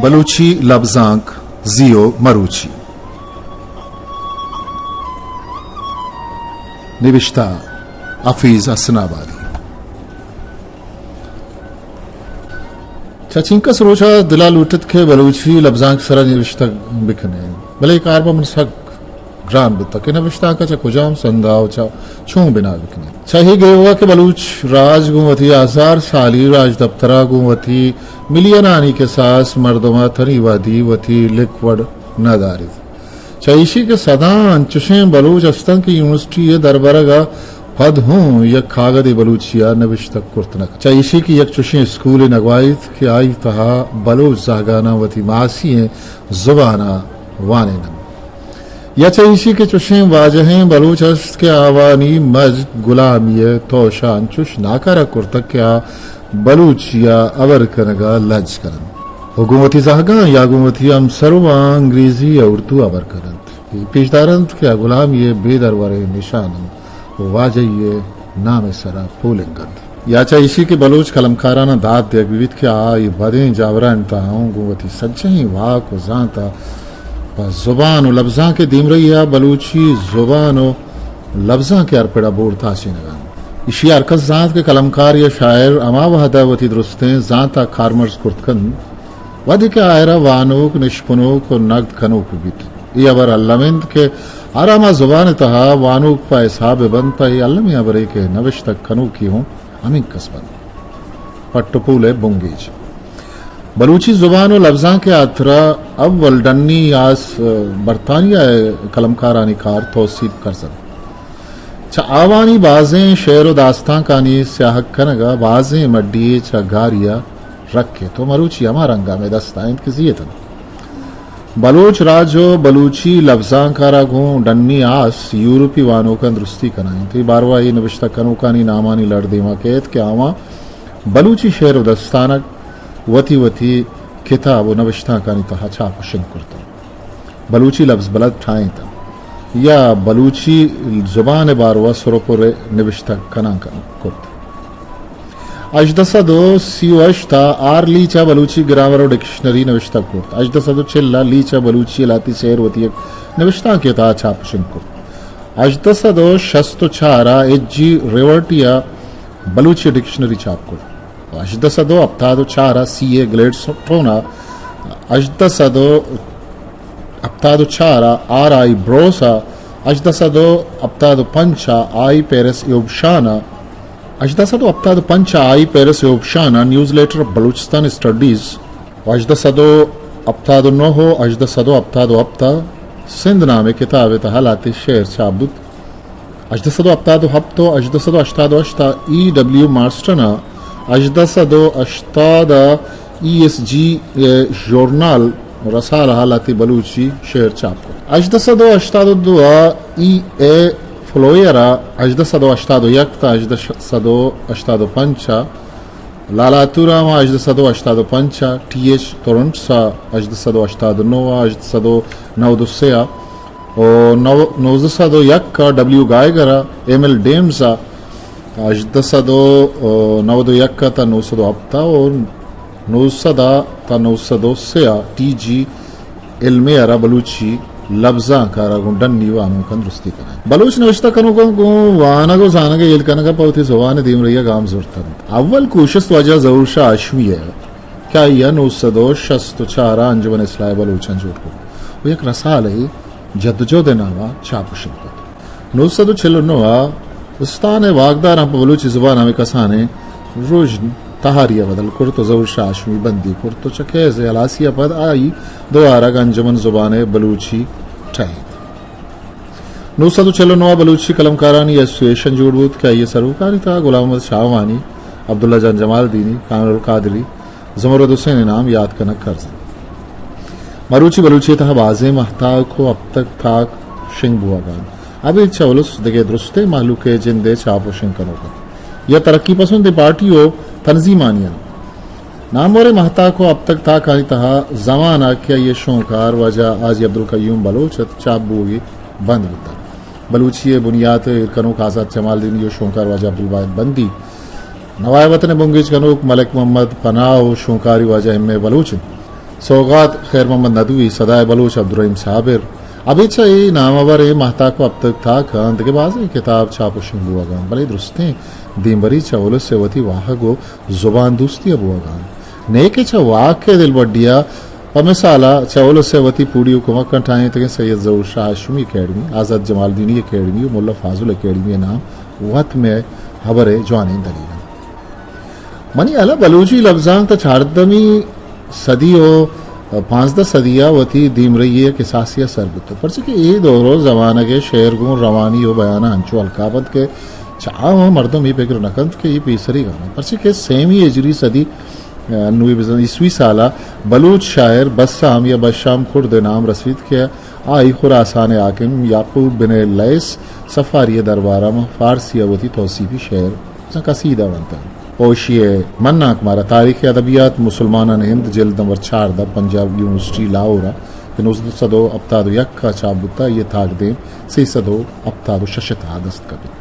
بلوچی لبزانک زی و مروچی۔ نبشتہ حفیظ حسن آبادی۔ چہ چنکس روچا دلا لوٹت کہ بلوچی لبزانک سرا نبشتہ بکنیں، بلے اے کار پہ من سک گران بوتگ کہ نبشتانک ء چہ کجام سندا و چہ چون بنا بکنیں۔ چہ اے گریوگا کہ بلوچ راج گوں وتی ہزار سالی راجدپترا گوں وتی ملینانی کساس مردم ء تنی وھدی وتی لک وڑ نہ داریت۔ چہ ایشی کہ سداں انچشیں بلوچ استنت کہ یونیورسٹی ء دربرگ ء پد ہوں یک کاگدے بلوچی ء نبشتہ کرت نہ کنت۔ چہ ایشی کہ یک چشیں اسکولے نگواہیت کہ آئی تہا بلوچ زہگاناں وتی ماسی ئیں زبان ء وانیننت۔ یا چہ ایشی کہ چشیں واجہیں بلوچ است کہ آوانی مجگ گلامی ء توشا انچش ناکارہ کرتگ کہ آ بلوچی ء ہبر کنگ ء لج کننت و گوں وتی زہگاں یا گوں وتی ہمسرواں انگریزی یا اردو ہبر کننت۔ اے پیش دارنت کہ آ گلامی ء بے دروریں نشان انت و واجہی ء نام ء سرا پولنگ انت۔ یا چہ ایشی کہ بلوچ کلمکاراناں داد دیگ بہ بیت کہ آ اے بدیں جاورانی تہا اوں گوں وتی سجہیں واک و زانت ء پہ زبان و لبزانک ء دیمرئی ء بلوچی زبان و لبزانک ء ہر پڑ ء بور تاچینگ ء انت۔ ایشی ء ہر کس زانت کہ کلمکار یا شاعر ہما وہد ء وتی درستیں زانت ء کارمرز کرت کنت، وہدے کہ آئرا وانوک، نشپنوک و نگد کنوک بہ بیت۔ اے ہبر الم انت کہ ہر ہما زبان ء تہا وانوک پہ حساب ء بنت، پہ اے المیں ہبرے کہ نبشتہ کنوکی ہوں ہمینکس بنت۔ پٹ و پول ء بنگیج۔ بلوچی زبان و لبزانک ء ہاترا اول ڈنی آس، ء، برطانیہ ء کلمکارانی کار توسیپ کرزنت۔ چہ آوانی بازیں شعر و داستانکانی سیاہگ کنگ ء بازیں مڈی یے چہ گاری ء رکیت و مروچی ہما رنگ ء مئے دست ء انت کہ زیت انت۔ بلوچ راج و بلوچی لبزانک ء را گوں ڈنی آس یورپی وانوکاں درستی کنائینت۔ اے باروا اے نبشتہ کنوکانی نامانی لڑ دیما کیت کہ آواں بلوچی شعر و دستانک وتی وتی کتاب و نبشتانکانی تہا چاپ و شنگ کرتگ۔ بلوچی لبز بلد ٹھاہینتگ یا بلوچی زبان ء باروا سر و پر ء نبشتہ کنان کن-، کرت۔ ہژدہ سد و سی و ہشت ء آر لیچ ء بلوچی گرامر و ڈکشنری نبشتہ کرت۔ ہژدہ سد و چل ء لیچ ء بلوچی ء لہتے شعر وتی یک نبشتانکے ء تہا چاپ و شنگ کرت۔ ہژدہ سد و شست و چار ء ایچ جی ریورٹی ء بلوچی ڈکشنری چاپ کرت۔ ہژدہ سد و ہپتاد و چار ء سی اے گلیڈسٹون ء، ہژدہ سد و ہپتاد و چار ء آر آئی بروس ء، ہژدہ سد و ہپتاد و پنچ ء آئی پیرس ایوبشان ء، ہژدہ سد و ہپتاد و پنچ ء آئی پیرس ایوبشان ء نیوز لیٹر بلوچستان اسٹڈیز، و ہژدہ سد و ہپتاد و نو و ہژدہ سد و ہپتاد و ہپت ء سندھ نامیں کتابے تہا لہتے شعر چاپ بوت۔ ہژدہ سد و ہپتاد و ہپت و ہژدہ سد و ہشتاد و ہشت ء ای ڈبلیو مارسٹن ء، ہژدہ سد و ہشتاد ء ای ایس جی ء ژورنال رسالہ ء لہتے بلوچی شعر چاپ کت۔ ہژدہ سد و ہشتاد و دو ء ای اے فلوئر ء، ہژدہ سد و ہشتاد و یک تا ہژدہ سد و ہشتاد و پنچ ء لالا تورام ء، ہژدہ سد و ہشتاد و پنچ ء ٹی ایچ تورنٹس ء، ہژدہ سد و ہشتاد و نو ء، ہژدہ سد و نود و سے ء، و نو-، نوزدہ سد و یک ء ڈبلیو گائیگر ء، ایمل ڈیمز ء، ہژدہ سد و نود و یک ء تا نو سد و ہپت ء، و نو سد ء تا نو سد و سے ء ٹی جی علمی ء را بلوچی لبزانک ء را گوں ڈنی وانوکاں درستی کنائینت۔ بلوچ نوشتہ کنوکاں گوں وانگ و زانگ ء ہیل کنگ ء پہ وتی زبان ء دیمرئی ء گام زرتنت۔ اول کوشست واجہ ظہور شاہ ہاشمی ء کہ آئی ء نو سد و شست و چار ء انجمن اصلاح بلوچاں جوڑ کت و یک رسالہ ئے جدوجہد ء نام ء چاپ و شنگ کت۔ نو سد و چل و نو ء استان ء واکداراں پہ بلوچی زبان ء ہمے کسانیں روژن تہاری ء بدل کرت و ظہور شاہ ہاشمی بندی کرت و چہ قید ء ہلاسی ء پد آئی دوارگ انجمن زبان ء بلوچی ٹہینت۔ نو سد و چل و نو ء بلوچی قلمکارانی ایسوسی ایشن جوڑ بوت کہ آئی ء سروکانی تہا غلام محمد شاہوانی، عبداللہ جان جمالدینی، کامل قادری، زمرد حسین ء نام یات کنگ کرز انت۔ مروچی بلوچی ء تہا بازیں ماہتاک و ہپتگ تاک شنگ بوہگ ء انت۔ ابید چہ الس دگہ درستیں مہلوک ء جند ء چاپ و شنگ کنوک انت یا ترقی پسندیں پارٹی و تنظیمانی انت۔ ناموریں ماہتاک و ہپتگ تاکانی تہا زمانگ کہ آئی ء شونکار واجہ حاجی عبدالقیوم بلوچ ات، چاپ بوگی بند بوتگ۔ بلوچی ء بنیات ء ایر کنوک آزات جمالدینی و شونکار واجہ عبدالواحد بندی نوائے وطن ءِ بنگیج کنوک ملک محمد پناہ ءُ شونکاری واجہ ایم اے بلوچ انت۔ سوغات خیر محمد ندوی، سدائے بلوچ عبدالرحیم صابر۔ ابید چہ اے ناموریں ماہتاک ءُ ہپتگ تاکاں دگہ بازیں کتاب چاپ ءُ شنگ بوہگاں، بلے درستیں دیمبری چہ الس ءِ وتی واہگ ءُ زبان دوستی ءَ بوہگاں۔ نیکہ چہ واک ءِ دلبڈی ءَ پہ مثال ءَ چہ الس ءِ وتی پوڑی ءُ کمکاں ٹاہینتگیں سید ظہور شاہ ہاشمی اکیڈمی، آزات جمالدینی اکیڈمی ءُ ملا فاضل اکیڈمی ءِ نام وت مئے ہبر ءِ جوانیں دلیل انت۔ منی ہیال ءَ بلوچی لبزانک تاں چاردہمی صدی ءُ پانزدہ صدی ءَ وتی دیمرئی ءِ کساسے ءَ سر بوتگ، پرچا کہ اے دور ءُ زمانگ ءِ شعر گوں روانی ءُ بیان ءَ انچو ہلکاپ انت کہ چہ آواں مردم اے پگر نہ کنت کہ اے پیسریگاں انت، پرچا کہ سیمی ہجری صدی، نوی بزاں عیسوی سال ءَ بلوچ شاعر بسام یا بشام کرد ءِ نام رسیت کہ آئی خراسان ءِ حاکم یعقوب بن لیث صفاری ءِ دربار ءَ ماں فارسی ءَ وتی توسیپی شعر بزاں قصیدہ ونتگ۔ ءُ ایشی ءِ منانک مارا تاریخ ادبیات مسلمانان ہند جلد نمبر چاردہ، پنجاب یونیورسٹی لاہور ءَ کہ نوزدہ سد ءُ ہپتاد ءُ یک ءَ چاپ بوتگ، آئی ءِ تاکدیم سیصد ءُ ہپتاد ءُ شش ءِ تہا دست کپیت۔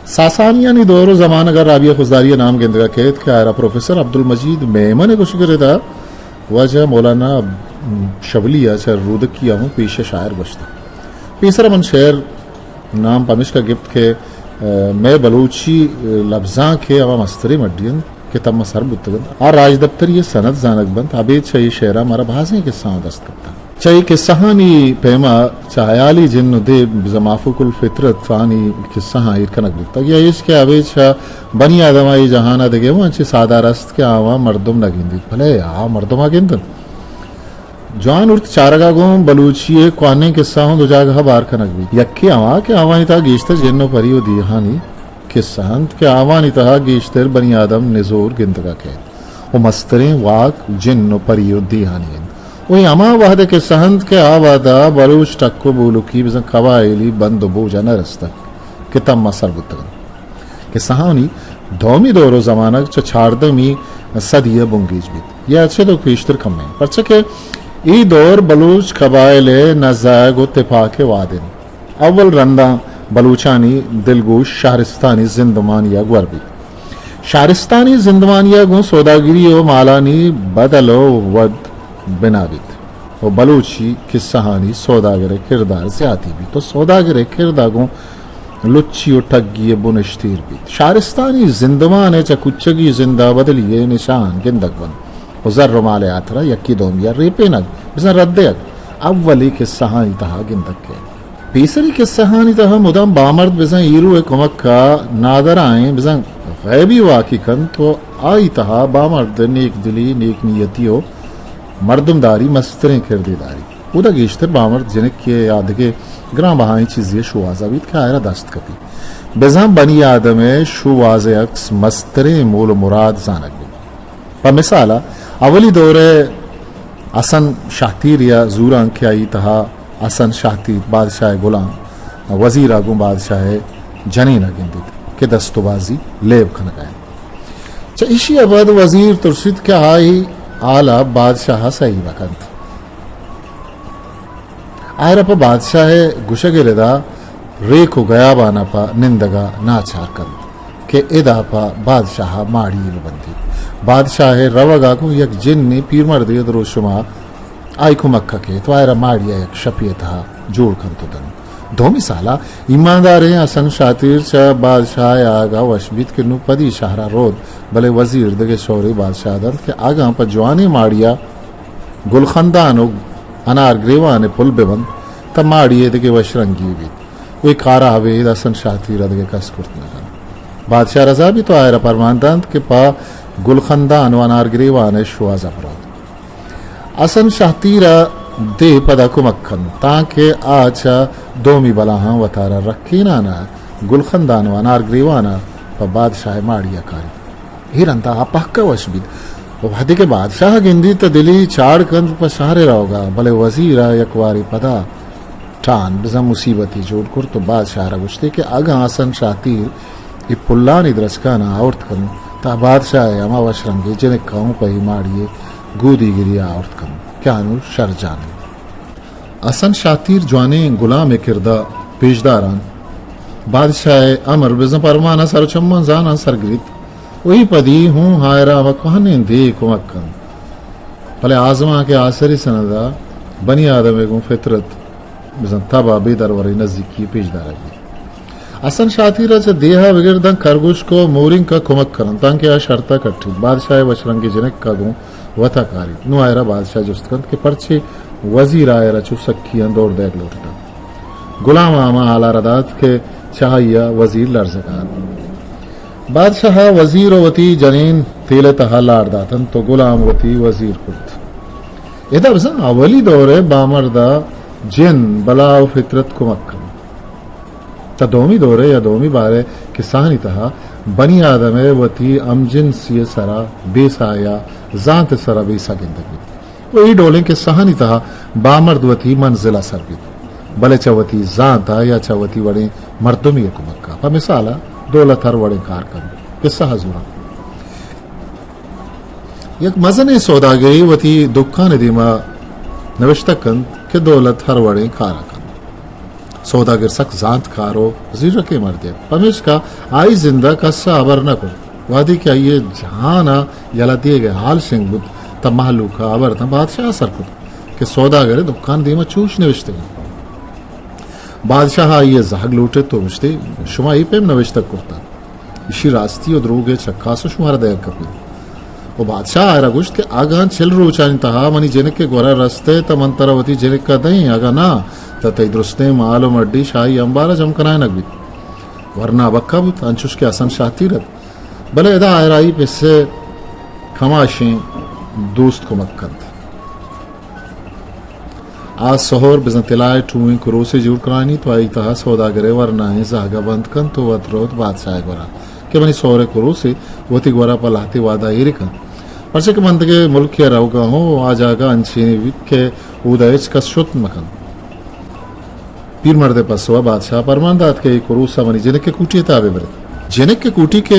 ساسانیانی دور ءُ زمانگ ءَ رابعہ خضداری ءِ نام گندگ ءَ کیت کہ آئرا پروفیسر عبدالمجید میمن ءِ گوشگ ءِ ردا واجہ مولانا شبلی ءَ چہ رودکی ءَ ہم پیش ءَ شاعر گوشتگ۔ پیسر ءَ من شعر نام پمیشکا گپت کہ، ءَ، مئے بلوچی لبزانک ءِ ہما مستریں مڈی انت کہ تم ءَ سر بوتگ انت، آ راجدپتری ءِ سند زانگ بنت۔ ابید چہ اے شعر ءَ مارا بازیں کسہاں دست کپتگ۔ چہ اے کسہانی پیما چہ ہیالی جن ءُ دے بزاں مافوق الفطرت آنی کسہاں ایر کنگ بوتگ۔ یا ایش کہ ابید چہ بنی آدم ءَ اے جہان ءَ دگہ ہم انچیں ساہدار است کہ آواں مردم نہ گندیت، بلے آ مردم ءَ گند انت۔ جوان ارت چارگ ءَ گوں بلوچی ءِ کوہنیں کسہ ہوں دو جاگہ ءَ بار کنگ بیت۔ یکے ہما کہ آوانی تہا گیشتر جن ءُ پری ءُ دیہانی کسہ انت کہ آوانی تہا گیشتر بنی آدم نزور گندگ ءَ کئیت ءُ مستریں واک جن ءُ پری ءُ دیہانی انت۔ ءُ اے ہما وہد ءِ کسہ انت کہ آ وہد ءَ بلوچ ٹک ءُ بولکی بزاں قبائلی بند ءُ بوج ءَ نہ رستگ کہ تم ءَ سر بوتگ انت۔ کسہانی دومی دور ءُ زمانگ چہ چاردہمی صدی ءَ بنگیج بیت یا چد ءُ پیشتر کمیں، پرچا کہ اے دور بلوچ قبائل ءِ نزاگ ءُ تپاک ءِ وہد انت۔ اول رنداں بلوچانی دلگوش شہرستانی زندمانی ءَ گور بیت۔ شہرستانی زندمانی ءَ گوں سوداگری ءُ مالانی بدل ءُ ود بنا بیت ءُ بلوچی کسہانی سوداگر ءِ کردار زیاتی بیت ءُ سوداگر ءِ کرد ءَ گوں لچی ءُ ٹگی ءِ بنشت ایر بیت۔ شہرستانی زندمان ءَ چہ کوچگی زند ءَ بدلی ءِ نشان گندگ بنت ءُ زر ءُ مال ءِ ہاترا یکے دومی ءَ ریپینگ، بزاں رد دئیگ، اولی کسہانی تہا گندگ کئیت۔ پیسری کسہانی تہا مدام بامرد بزاں ہیرو ءِ کمک ءَ نادراہیں بزاں غیبی واکے کنت ءُ آئی تہا بامرد ءِ نیک دلی، نیک نیتی ءُ مردمداری مستریں کردے داریت۔ اودا گیشتر بامرد جنکے یا دگہ گران بہائیں چیزے ءِ شوہاز ءَ بیت کہ آئرا دست کپیت۔ بزاں بنی آدم ءِ شوہاز ءِ عکس مستریں مول ءُ مراد زانگ بیت۔ پہ مثال ءَ اولی دور ءِ حسن شاہ تیر ءَ زوراں کہ آئی تہا حسن شاہ تیر بادشاہ ءِ گلام وزیر ءَ گوں بادشاہ ءِ جنین ءَ گندیت کہ دست ءُ بازی لیب کنگ ءَ انت۔ چہ ایشی ءَ بعد وزیر ترسیت کہ آئی حال ءَ بادشاہ ءَ سہی مہ کنت۔ آئرا پہ بادشاہ ءِ گوشگ ءِ ردا ریک ءُ گیابان ءَ پہ نندگ ءَ ناچار کنت کہ ادا پہ بادشاہ ءَ ماڑی یے بہ بندیت۔ بادشاہ ءِ روگ ءَ گوں یک جنے پیرمردے ءِ دروشم ءَ آئی کمک ءَ کیت ءُ آئرا ماڑی ءَ یک شپے ءِ تہا جوڑ کنت ءُ دنت۔ دومی سال ءَ ایمانداریں حسن شاہ تیر چہ بادشاہ ءِ آہگ ءَ وش بیت کہ نوں پدی شہر ءَ روت، بلے وزیر دگہ شورے بادشاہ ءَ دنت کہ اگاں پہ جوانیں ماڑی ءَ گلخندان ءُ انار گریوان ءِ پل بہ بنت، تہ ماڑی ءِ دگہ وش رنگی بیت۔ ءُ اے کار ءَ ابید حسن شاہ تیر ءَ دگہ کس کرت نہ کنت۔ بادشاہ رضا بیت ءُ آئرا پرمان دنت کہ پہ گلخندان ءُ انار گریوان ءِ شوہاز ءَ بروت۔ حسن شاہ تیر ءَ دے پدا کمک کنت، تانکہ آ چہ دومی بلاہاں وتارا رکینان ءَ گلخندان ءُ انار گریوان ءَ پہ بادشاہ ءِ ماڑی ءَ کاریت۔ اے رندا آ پہک ءَ وش بیت۔ ءُ وہدے کہ بادشاہ ءَ گندیت تہ دلی چاڑ کنت پہ شہر ءِ روگ ءَ، بلے وزیر ءَ یک وارے پدا ٹان بزاں مصیبتے جوڑ کرت ءُ بادشاہ ءَ را گوشتے کہ اگاں حسن شاہ تیر اے پلانی درچکاناں آورت کنت، تہ بادشاہ ءِ ہما وش رنگیں جنک ءَ اوں پہ اے ماڑی ءِ گودی گری ءَ آورت کنت کہ آنوں شر جان انت۔ حسن شاہ تیر جوانیں گلامے ءِ کرد ءَ پیشدار انت۔ بادشاہ ءِ امر بزاں پرمان ءَ سر ءُ چماں زاناں سر گریت ءُ اے پدی ہوں آئرا ہما کوہنیں دے کمک کنت۔ بلے آزمانک ءِ آسری سند ءَ بنی آدم ءِ گوں فطرت بزاں تب ءَ بے دروریں نزیکی پیش دارگ بیت۔ حسن شاتیر ءَ چہ دیہ ءَ بگر داں کرگوشک ءُ مورینک ءَ کمک کننت تانکہ آ شرط ءَ کٹیت۔ بادشاہ ءِ وش رنگیں جنک ءَ گوں وت ءَ کاریت۔ نوں آئرا بادشاہ جست کنت کہ پرچے وزیر ءَ آئرا چو سکیاں دور دئیگ لوٹتگ۔ گلام ءَ ہما حال ءَ را دات کہ چہ آئی ءَ وزیر لرزگ ءَ ات۔ بادشاہ ءَ وزیر ءُ وتی جنین تیل ءِ تہا لاڑ داتنت ءُ گلام وتی وزیر کرت۔ ادا بزاں اولی دور ءِ بامرد ءَ جن، بلا ءُ فطرت کمک کنت۔ تا دومی دور ءِ یا دومی بار ءِ کسہانی تہا بنی آدم ءِ وتی ہمجنسی ءِ سرا بیسہ یا زانت ءِ سرا بیسہ گندگ بیت۔ ءُ اے ڈولیں کسہانی تہا بامرد وتی منزل ءَ سر بیت، بلے چہ وتی زانت ءَ یا چہ وتی وڑیں مردمے ءِ کمک ءَ۔ پہ مثال ءَ دولت ہر وڑیں کار کنت۔ کسہ ءَ زوراں۔ یک مزنیں سوداگرے وتی دکان ءِ دیما نوشتہ کنت کہ دولت ہر وڑیں کار ءَ کنت۔ سوداگر سک زانتکار ءُ زیرکیں مردے ات، پمیشکا آئی زند ءَ کس ءَ ہبر نہ کرت۔ وہدے کہ آئی ءِ جہان ءَ یلہ دیگ ءِ حال شنگ بوت، تہ مہلوک ءَ ہبر داں بادشاہ ءَ سر کرت کہ سوداگر ءِ دکان ءِ دیما چوش نوشتگ انت۔ بادشاہ ءَ آئی ءِ زہگ لوٹت ءُ گوشتی، شما اے پیم نوشتگ کرتگ؟ ایشی راستی ءُ دروگ ءِ چکاس ءَ شمارا دئیگ کپیت۔ ءُ بادشاہ ءَ آئرا گوشت کہ اگاں چل روچانی تہا منی جنک ءِ گورا رستئے تہ من ترا وتی جنک ءَ دئیں، اگاں ناں تہ تئی درستیں مال ءُ مڈی شاہی امبار ءَ جم کنائینگ بیت۔ ورنا بکا بوت، انچوش کہ حسن شاتیر ات، بلے ادا آئرا آئی پس ءِ کماشیں دوست کمک کنت۔ آ سہر بزاں تلاہ ءِ ٹوئیں کروسے جوڑ کنائینیت ءُ آئی تہا سوداگر ءِ ورناہیں زہگ ءَ بند کنت ءُ وت روت بادشاہ ءِ گورا کہ منی سہر ءِ کروسے وتی گورا پہ لہتے وہدا ایرے کنت، پرچا کہ من دگہ ملکے ءَ روگا ہوں ءُ آ جاگہ انچینے بیت کہ اودا ہچ کس شت مہ کنت۔ پیرمرد ءِ پسو ءَ بادشاہ ءَ پرمان دات کہ اے کروس ءَ منی جنک ءِ کوٹی ءِ تہا بہ برت۔ جنک ءِ کوٹی کہ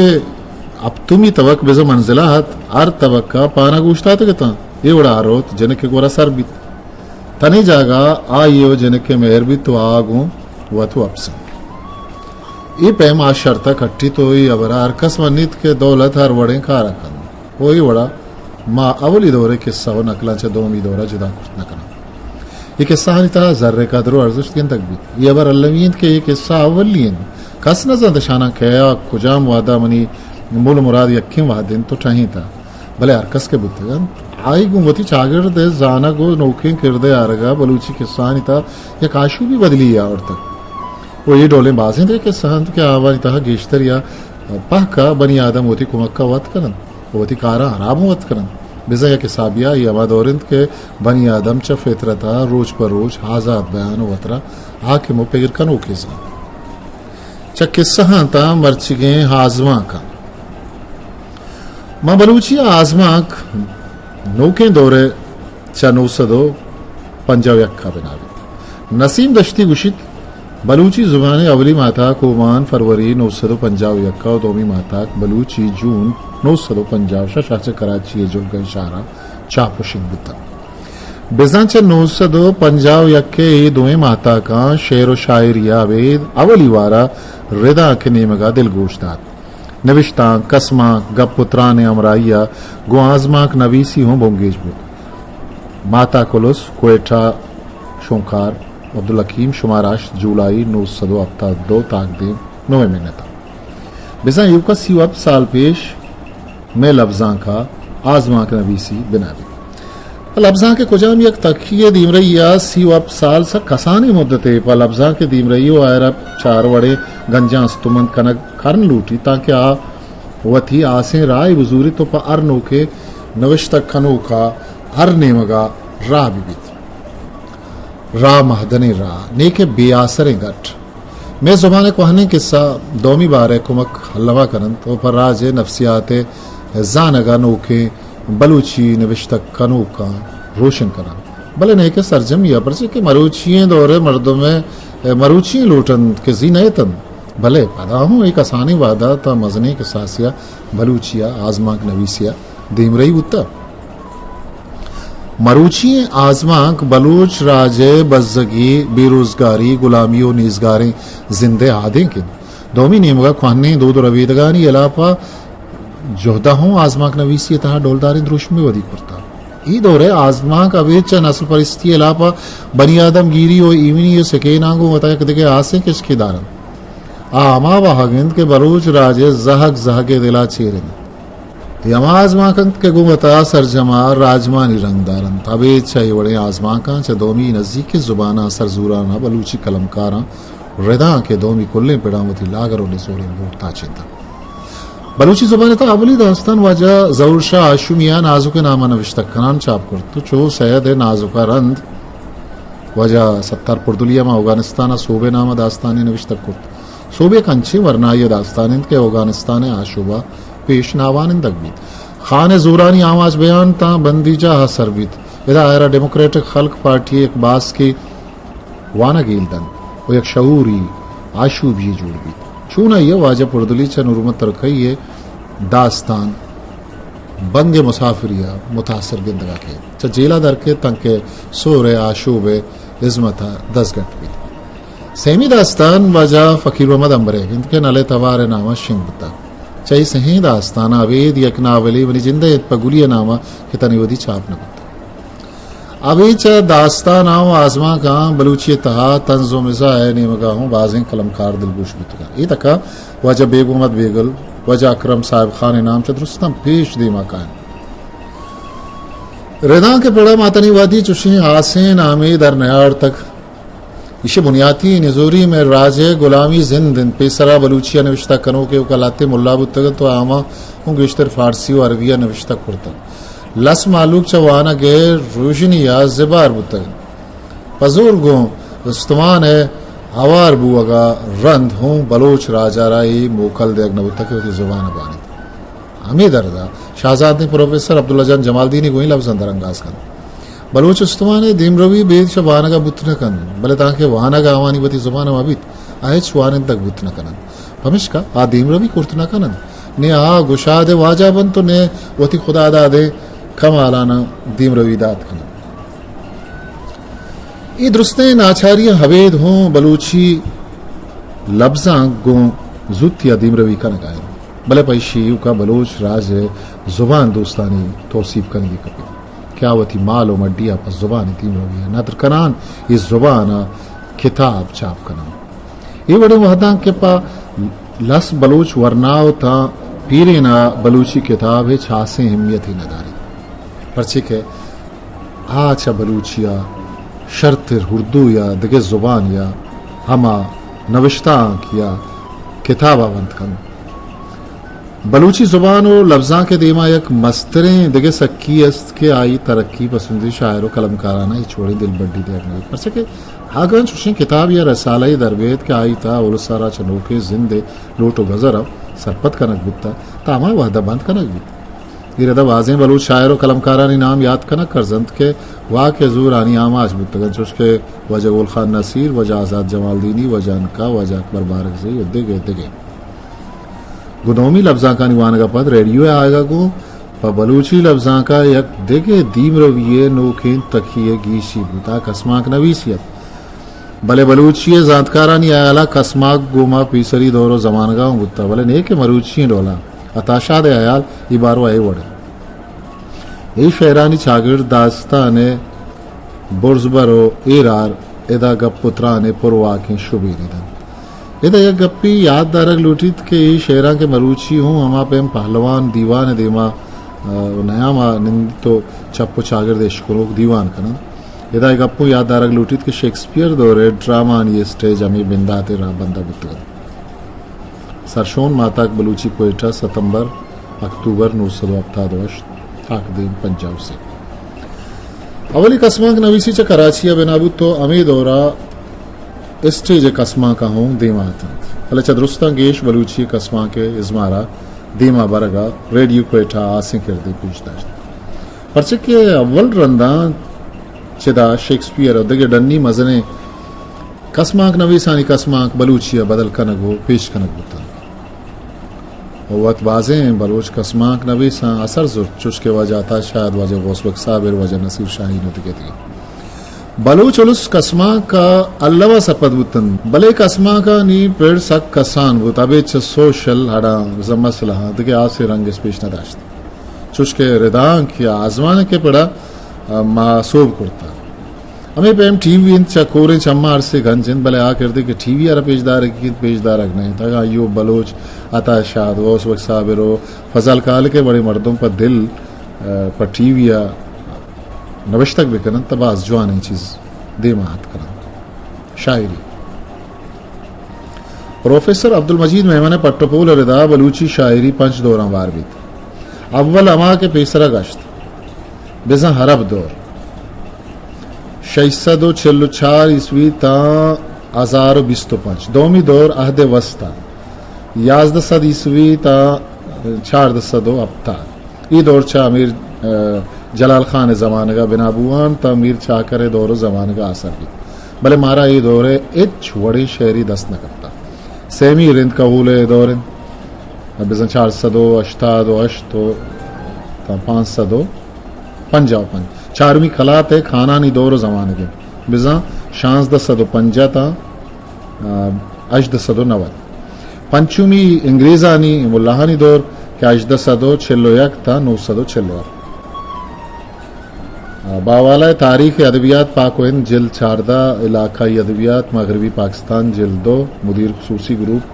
ہپتمی تبک بزاں منزل ءَ ات، ہر تبک ءَ پانگ اوشتاتگ اتاں، اے وڑا آ روت جنک ءِ گورا سر بیت۔ تنے جاگہ آئی ءُ جنک ءِ مہر بیت ءُ آ گوں وت وپس انت۔ اے پیم آ شرط ءَ کٹیت ءُ اے ہبر ءَ ہر کس منیت کہ دولت ہر وڑیں کار ءَ کنت۔ ءُ اے وڑا ما اولی دور ءِ کسہ ءُ نقلاں چہ دومی دور ءَ جدا کرت نہ کناں۔ اے کسہانی تہا زر ءِ قدر ءُ ارزشت گندگ بیت۔ اے ہبر المی انت کہ اے کسہ اولی انت۔ کس نہ زانت اشاناں کئے ءَ کجام وہد ءَ منی مول ءُ مراد یکیں وہد انت ءُ ٹہینتہ۔ بلے ہر کس کہ بوتگ انت، آئی گوں وتی چاگرد ءِ زانگ ءُ نوکیں کرد ءِ آرگ ءَ بلوچی کسہانی تہا یک آشوبی بدلی یے آورتگ۔ ءُ اے ڈولیں بازیں دگہ کسہ انت کہ آوانی تہا گیشتر یا پہک ءَ بنی آدم وتی کمک ءَ وت کن انت ءُ وتی کاراں ہراب اوں وت کن انت۔ بزاں یک حسابے ءَ اے ہما دور انت کہ بنی آدم چہ فطرت ءَ روچ پہ روچ آزات بیان ءُ وترا حاکم ءُ پگر کنوکے زانت۔ چہ کسہاں تاں مرچیگیں آزمانکاں۔ ما بلوچی ءَ آزمانک نوکیں دور ءَ چہ نو سد ءُ پنجاہ ءُ یک ءَ بنا بیت۔ نسیم دشتی گوشیت، بلوچی زبان ءِ اولی ماہتاک اومان فروری نو سد ءُ پنجاہ ءُ یک ءَ ءُ دومی ماہتاک بلوچی جون نو سد ءُ پنجاہ ءُ شش ءَ چہ کراچی ءِ جلگہ ءِ شہراں چاپ ءُ شنگ بوتگ۔ بزاں چہ نو سد ءُ پنجاہ ءُ یک ءِ اے دوئیں ماہتاکاں شعر ءُ شاعری ءَ ابید اولی وار ءَ ردانک ءِ نیمگ ءَ دلگوش دات۔ نبشتانک، کسمانک، گپ ءُ تران ءِ ہمراہی ءَ گوں آزمانک نویسی ہوں بنگیج بوت۔ ماہتاک الس، کوئٹہ، شونکار عبدالحکیم، شمارا ہشت جولائی نو سد ءُ ہپتاد ءُ دو، تاکدیم، نوے منت ءَ۔ بزاں ایوک ءَ سی ءُ ہپت سال پیش مئے لبزانک ءَ آزمانک نویسی بنا بیت۔ لبزانک ءِ کجام یک تکی ءِ دیمرئی ءَ سی ءُ ہپت سال سک کسانیں مدتے۔ پہ لبزانک ءِ دیمرئی ءُ آئرا چار وڑیں گنجاں استمند کنگ کرن لوٹیت، تانکہ آ وتی آسیں راہے بزوریت ءُ پہ ہر نوکیں نوشتہ کنوک ءَ ہر نیمگ ءَ راہ بہ بیت۔ راہ مہدنیں راہ، نیکہ بے آسریں گٹ۔ مئے زبان ءِ کوہنیں کسہ دومی بار ءَ کمک الما کن انت ءُ پہ راج ءِ نفسیات ءِ زانگ ءَ نوکیں بلوچی نبشتہ کنوکاں روشن کن انت۔ بلے نیکہ سرجمی ءَ، پرچہ کہ مروچی ئیں دور ءِ مردم ءَ مروچی ئیں لوٹ انت کہ زی نئیت انت، بلے پدا ہوں اے کسانیں وہد ءَ تاں مزنیں کساسے ءَ بلوچی ءَ آزمانک نویسی ءَ دیمرئی بوتگ۔ مروچی ئیں آزمانک بلوچ راج ءِ بزگی، بے روزگاری، گلامی ءُ نیزگاریں زند ءِ آدینک انت۔ دومی نیمگ ءَ کوہنیں دود ءُ ربیدگانی ہلاپ ءَ جہد ءَ ہوں آزمانک نویسی ءِ تہا ڈولداریں دروشمے ودی کرتگ۔ اے دور ءِ آزمانک ابید چہ نسل پرستی ءِ ہلاپ ءَ بنی آدم گیری ءُ ایمنی ءِ سکیناں گوں وتا یک دگہ ہاسیں کشکے دار انت۔ آ ہما واہگ انت کہ بلوچ راج ءِ زہگ زہگ ءِ دل ءَ چیر انت۔ اے ہما آزمانک انت کہ گوں وتا سرجم ءَ راجمانی رنگ دار انت۔ ابید چہ اے وڑیں آزمانکاں چہ دومی نزیکیں زباناں سرزوران ءَ بلوچی کلمکاراں رداں کہ دومی کلیں پڑاں وتی لاگر ءُ نزوریں لوٹ تاچینتگ۔ بلوچی زبان ءِ تہا اولی داستان واجہ ظہور شاہ ہاشمی ءَ نازک ءِ نام ءَ نوشتہ کنان چاپ کرت ءُ چو سید ءِ نازک ءَ رند واجہ ستار پردلی ءَ ماں اوگانستان ءَ سوب ءِ نام ءَ داستانے نوشتہ کرت۔ سوب یک انچیں ورنایے ءِ داستان انت کہ اوگانستان ءِ آشوب ءَ پیش ناوانندگ بیت۔ خان ءِ زورانی آماچ بیان تاں بندیجاہ ءَ سر بیت۔ ادا آئرا ڈیموکریٹک خلق پارٹی ءِ یک باسکے وانگ ہیل دنت ءُ یک شعوری آشوبی جوڑ بیت۔ چونائی ءَ واجہ پردلی چہ نورمحمد ترکئی ءِ داستان بنگ مسافری ءَ متاثر گندگ ءَ کیت۔ چہ جیل ءَ در کیت تنکہ سور ءِ آشوب ءِ ہزمت ءَ دزگٹ بیت۔ سیمی داستان واجہ فقیر محمد عنبر ءِ انت کہ نل ءِ توار ءِ نام ءَ شنگ بوتگ۔ چہ اے سہیں داستان ءَ ابید یک ناولے منی جند ءِ انت پہ گلی ءِ نام ءَ کہ تنی وھدی چاپ نہ بوتگ۔ ابید چہ داستاناں ءُ آزمانکاں بلوچی ءِ تہا طنز ءُ مزاح ءِ نیمگ ءَ ہوں بازیں کلمکار دلگوش بوتگ انت۔ اے تک ءَ واجہ بیگ محمد بیگل، واجہ اکرم صاحب خان ءِ نام چہ درستاں پیش دیم ءَ کاینت۔ رداں کہ پڑ ءَ ماتنی وھدی چوشیں ہاسیں نامے در نیارتگ۔ ایشی بنیاتی نزوری مئے راج ءِ گلامی زند انت۔ پیسرا بلوچی ءَ نوشتہ کنوک ایوک ءَ لہتیں ملا بوتگ انت ءُ آواں گوں گیشتر فارسی ءُ عربی ءَ نوشتہ کرتگ۔ لس مہلوک چہ وانگ ءِ روژنی ءَ زبہر بوتگ انت۔ پہ زور گوں استمان ءِ ہوار بوگ ءَ رند ہوں بلوچ راج ءَ را اے موکل دیگ نہ بوتگ کہ وتی زبان ءَ بوانیت۔ ہمے درد ءَ شاہزادیں پروفیسر عبداللہ جان جمالدینی گوں اے لبزاں درانگاز کنت، بلوچ استمان ءِ دیمروی بید چہ وانگ ءَ بوت نہ کنت، بلے تانکہ وانگ ءَ آوانی وتی زبان ءَ مہ بیت، آ ہچ وانندگ بوت نہ کن انت۔ پمشکا آ دیمروی کرت نہ کن انت، نے آ گشاد ءِ واجہ بنت ءُ نے وتی خدادادیں کمالاناں دیمروی دات کن انت۔ اے درستیں ناچاریاں ابید ہوں بلوچی لبزانک گوں زوتی ءَ دیمروی کنگ ءَ انت، بلے پہ ایشی ایوک ءَ بلوچ راج ءِ زبان دوستانی توسیپ کنگی کپیت کہ آ وتی مال ءُ مڈی ءَ پہ زبان ءِ دیمروی ءَ ندر کنان، اے زبان ءَ کتاب چاپ کنان۔ اے وڑیں وھداں کہ پہ لس بلوچ ورنا ءُ تاں پیرین ءَ بلوچی کتاب ہچ ہاسیں اہمیتے نہ داریت، پرچے کہ آ چہ بلوچی ءَ شرتر اردو یا دگہ زبان یا ہما نوشتانک یا کتاب ءَ ونت کنت۔ بلوچی زبان ءُ لبزانک ءِ دیما یک مستریں دگہ سکی است کہ آئی ترقی پسندیں شاعر ءُ کلمکاران ءَ ہچ وڑیں دلبڈی دیگ نہ بیت، پرچا کہ اگاں چوشیں کتاب یا رسالہ یے در بیت کہ آئی تہا الس ءَ را چہ نوکیں زند ءِ لوٹ ءُ گزر ءَ سرپد کنگ بوتگ، تہ ہما وھد ءَ بند کنگ بیت۔ اے رد ءَ بازیں بلوچ شاعر ءُ کلمکارانی نام یات کنگ کرز انت کہ واک ءِ زورانی آماچ بوتگ انت، چوش کہ واجہ گل خان نصیر، واجہ آزاد جمالدینی، واجہ عنقا، واجہ اکبر بارکزئی ءُ دگہ دگہ۔ گوں دومی لبزانکانی وانگ ءَ پد ریڈیو ءِ آیگ ءَ گوں پہ بلوچی لبزانک ءَ یک دگہ دیمروی ءِ نوکیں تکی ءِ گیشی بوت، آ کسمانک نویسی ات۔ بلے بلوچی ءِ زانتکارانی ہیال ءَ کسمانک گوں ما پیسری دور ءُ زمانگ ءَ اوں بوتگ، بلے نئے کہ مروچی ئیں ڈول ءَ۔ عطا شاد ءِ ہیال اے بارو ءَ اے وڑ انت۔ اے شعرانی چاگرد داستان ءِ برزبر ءُ ایرار ادا گپ ءُ تران ءِ پر واکیں شبینے دنت۔ ادا یک گپے یات دارگ لوٹیت کہ اے شعراں کہ مروچی ہوں ہما پیم پہلوان دیوان ءِ دیما، آ، نیام ءَ نندیت ءُ چپ ءُ چاگرد اشکنوک دیوان کن انت۔ ادا اے گپ اوں یات دارگ لوٹیت کہ شیکسپیئر دور ءِ ڈرامانی اسٹیج ہمے بندات ءِ راہبند ءَ بوتگ انت۔ سرشون ماہتاک بلوچی کوئٹہ، ستمبر، اکتوبر، نو سد ءُ ہپتاد ءُ ہشت، تاکدیم پنجاہ ءُ سے۔ اولی کسمانک نویسی چہ کراچی ءَ بنا بوت ءُ ہمے دور ءَ اسٹیج ءِ کسمانکاں ہوں دیما اتنت، بلے چہ درستاں گیش بلوچی ءِ کسمانک ءِ ازمار ءَ دیما برگ ءَ ریڈیو کوئٹہ ءَ ہاسیں کردے پیش داشت، پرچہ کہ اول رنداں چدا شیکسپیئر ءُ دگہ ڈنی مزنیں کسمانک نویسانی کسمانک بلوچی ءَ بدل کنگ ءُ پیش کنگ بوتنت۔ ءُ وت بازیں بلوچ کسمانک نویساں اثر زرت، چوش کہ واجہ عطا شاد، واجہ غوث بخش صابر، واجہ نصیر شاہین ءُ دگہ دگہ۔ بلوچ الس کسمانک ء الم ء سرپد بوت انت، بلے کسمانکانی پڑ سک کسان بوت، ابید چہ سوشل اڑاں بزاں مسئلہ آں دگہ آسے رنگ اس پیش نہ داشت، چوش کہ ردانک یا آزمانک ء پڑا، ء، ما سوب کرتہ۔ ہمے پیم ٹی وی انت، چہ کوریں چماں ارسے گنج انت، بلے آ کردے کہ ٹی وی ء را پیش دارگی انت، پیش دارگ نہ انت۔ اگاں ایوب بلوچ، عطا شاد، غوث بخش صابر و فضل خالق ء وڑیں مردم پہ دل، ء، پہ ٹی وی ء نبشتگ بہ کننت، تہ باز جوانیں چیز دیما اتک کننت۔ شاعری۔ پروفیسر عبدالمجید میمن ء پٹ ء پول ء ردا بلوچی شاعری پنچ دوراں بار بیت۔ اول ہما کہ پیسرا گشت، بزاں عرب دور، شش سد و چل و چار عیسوی تاں ہزار و بیست و پنچ۔ دومی دور عہد وسطی، یازدہ سد عیسوی تاں چاردہ سد و ہپتاد۔ اے دور چہ امیر، ء، جلال خان ء زمانگ ء بنا بوان تاں میر چاکر ء دور ء زمانگ ء آسر بیت، بلے مارا اے دور ء ہچ وڑیں شعری دست نہ کپتہ۔ سیمی رند کہول ء دور انت، بزاں چار سد و ہشتاد و ہشت و تاں پانچ سد و پنجاہ و پنچ۔ چارمی کلات ء خانانی دور ء زمانگ انت، بزاں شانزدہ سد و پنجاہ تاں ء، ہژدہ سد و نود۔ پنچمی انگریزانی ملاہانی دور کہ ہژدہ سد و چل و یک تا نو سد و چل و ہفت۔ ء، باوالا تاریخ ادبیات پاک و ہند جلد چاردہ، علاقائی ادبیات مغربی پاکستان جلد دو، مدیر خصوصی گروپ،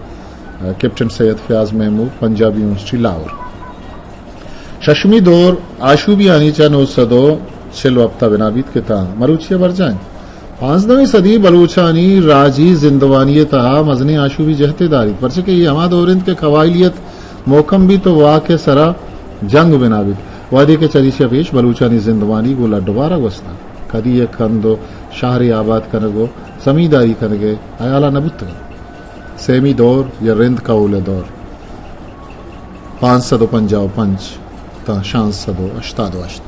ء، کیپٹن سید فیاض محمود، پنجابی یونیورسٹی لاہور۔ ششمی دور آشوبیانی چہ نو سد و چل و ہپت ء بنا بیت کہ تاں مروچی ء برجاہ انت۔ پانزدہمی صدی بلوچانی راجی زندمانی ء تہا مزنیں آشوبی جہتے داریت، پرچہ کہ اے ہما دور انت کہ قبائلیت محکم بیت و واک ء سرا جنگ بنا بیت۔ وہدے کہ چریشی ء پیش بلوچانی زندمانی گوں لڈ و بارا گوستہ، کدی یک کند و شہرے آباد کنگ و زمینداری کنگ ء ہیالا نہ بوتگ انت۔ سیمی دور یا رند کہول ء دور، پانچ سد و پنجاہ و پنچ تاں شانزدہ سد و ہشتاد و ہشت۔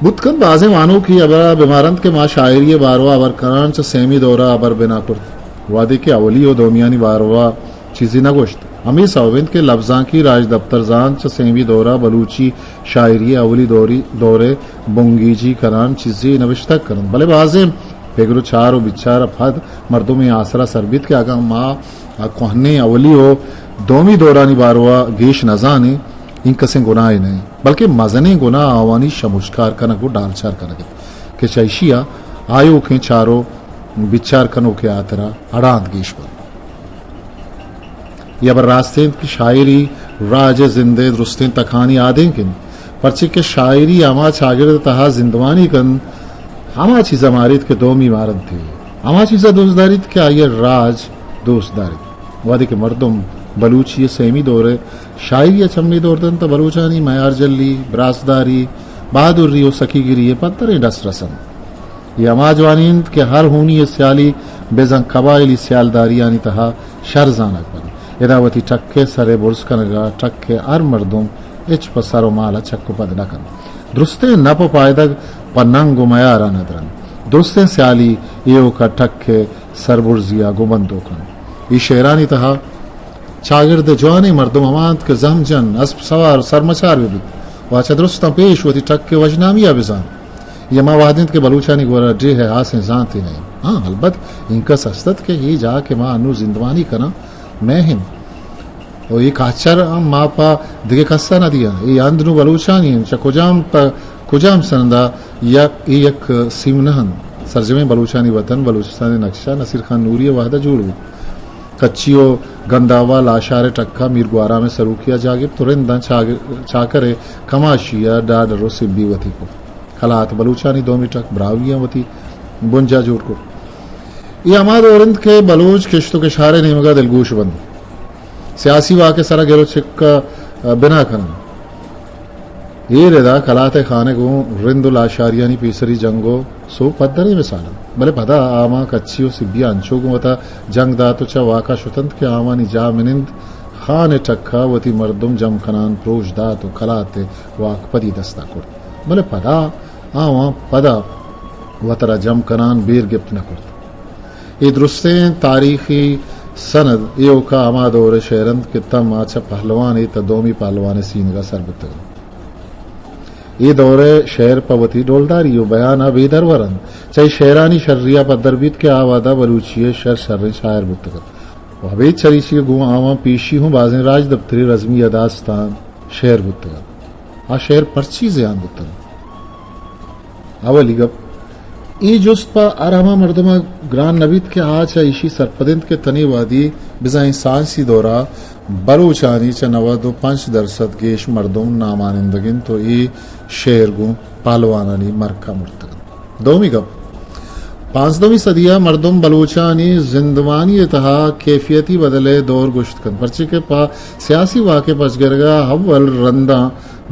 بوت کنت بازیں وانوک اے ہبرا بمارنت کہ ما شاعری ء باروا ہبر کنان چہ سیمی دورا ہبر بنا کرت، وہدے کہ اولی و دومیانی باروا چیزے نہ گوشت۔ ہمے سوب انت کہ لبزانکی راجدپتر زانت چہ سیمی دورا بلوچی شاعری ء اولی دوری، دور ء بنگیجی کنان چیزے نبشتگ کننت، بلے بازیں پگر و چار و بچار ء پد مردم اے آسرا سر بیت کہ اگاں ما کوہنیں اولی و دومی دورانی باروا گیش نہ زانیں، اینکسیں گناہے نہ انت، بلکیں مزنیں گناہ آوانی شمشکار کنگ و ڈالچار کنگ انت کہ چہ ایشی ء آیوکیں چار و بچار کنوک ء ہاترا اڑاند گیش بنت۔ اے ہبر راست انت کہ شاعری راج ء زند ء درستیں تکانی آدینک انت، پرچے کہ شاعری ہما چاگرد ء تہا زندمانی کنت، ہما چیز ء ماریت کہ دومی مارنت ء ہما چیز ء دوست داریت کہ آئی ء راج دوست داریت۔ وہدے کہ مردم بلوچی ء سیمی دور ء شاعری ء چمی دور دنت، بلوچانی میارجلی، براسداری، بہادری و سکیگری ء پدریں ڈس رسنت۔ اے ہما جوانی انت کہ ہر ہونی ء سیالی بزاں قبائلی سیالداریانی تہا شر زانگ بنت۔ ادا وتی ٹک ء سر ء برز کنگ ء ٹک ء ہر مردم ہچ پہ سر و مال ء چک و پد نہ کنت۔ درستیں نپ و پائدگ پہ ننگ و میار ء ندر انت۔ درستیں سیالی ایوک ء ٹک ء سربرزی ء گوں بندوک انت۔ اے شعرانی تہا چاگرد ء جوانیں مردم ہما انت کہ زہم جن، اسپ سوار، سرمچار بہ بیت و چہ درستاں پیش وتی ٹک ء وشنامی ء بزانت۔ اے ہما وہد انت کہ بلوچانی گورا ڈیھ ء ہاسیں زانتے نہ انت۔ ہاں، البت اینکس است ات کہ اے جاہ کہ ما انوں زندمانی کناں، مئے انت۔ و اے کاچر ہم ما پہ دگہ کس ء نہ دیاں۔ اے ہند نوں بلوچانی انت۔ چہ کجام پہ کجام سندا یک، اے یک سیم نہ انت۔ سرجمیں بلوچانی وطن بلوچستان ء نقشہ نصیر خان نوری ء وہد ء جوڑ بوت۔ کچی و گنداوا لاشار ء ٹکا میر گوارام ء سروکی ء جاہ گپت و رنداں چاگ-، چاکر ء کماشی ء ڈاڈر و سبی وتی کت۔ کلات بلوچانی دومی ٹک براہوئی ء وتی بنجاہ جوڑ کت۔ اے ہما دور انت کہ بلوچ کشت و کشار ء نیمگ ء دلگوش بنت۔ سیاسی واک ء سرا گر و چک ء بنا کننت۔ اے ردا کلات ء خانگ گوں رند و لاشاریانی پیسری جنگ و سوب پدریں مثال انت۔ بلے پدا آواں کچی و سبی ء انچو گوں وتا جنگ دات و چہ واک ء شتنت کہ آوانی جاہ منند خان ء ٹک ء وتی مردم جم کنان پروش دات و کلات ء واک پدی دست ء کرت۔ بلے پدا آواں پدا وترا جم کنان بیر گپت نہ کرت۔ اے درستیں تاریخی سند ایوکا ہما دور ء شعر انت کہ تاں ما چہ پہلوان ء تاں دومی پہلوان ء سینگ ء سر بوتگ انت۔ اے دور ءِ شعر پہ وتی ڈولداری ءُ بیان ءَ بے درور اَنت۔ چہ اے شعرانی شری ءَ پدر بیت کہ آ وھد ءَ بلوچی ءِ شر شریں شاعر بوتگ اَنت ءُ ابید چریشی ءَ گوں آواں پیشی ہوں بازیں راجدپتری، رزمی یا داستان شعر بوتگ اَنت۔ آ شعر پرچی زیان بوتگ اَنت؟ اولی گپ، اے جست پہ ہر ہما مردم ءَ گران نہ بیت کہ آ چہ ایشی سرپد اِنت کہ تنی وہدی بزاں اے سائنسی دور ءَ بلوچانی چہ نود ءُ پنچ درسد گیش مردم نامانندگ اَنت ءُ اے شعر گوں پہلوانانی مرک ءَ مرتگ اَنت۔ دومی گپ، پانزدہمی صدی ءَ مردم بلوچانی زندمانی ءِ تہا کیفیتی بدل ءِ دور گوشت کنت، پرچے کہ پہ سیاسی واک ءِ پچگرگ ءَ اول رنداں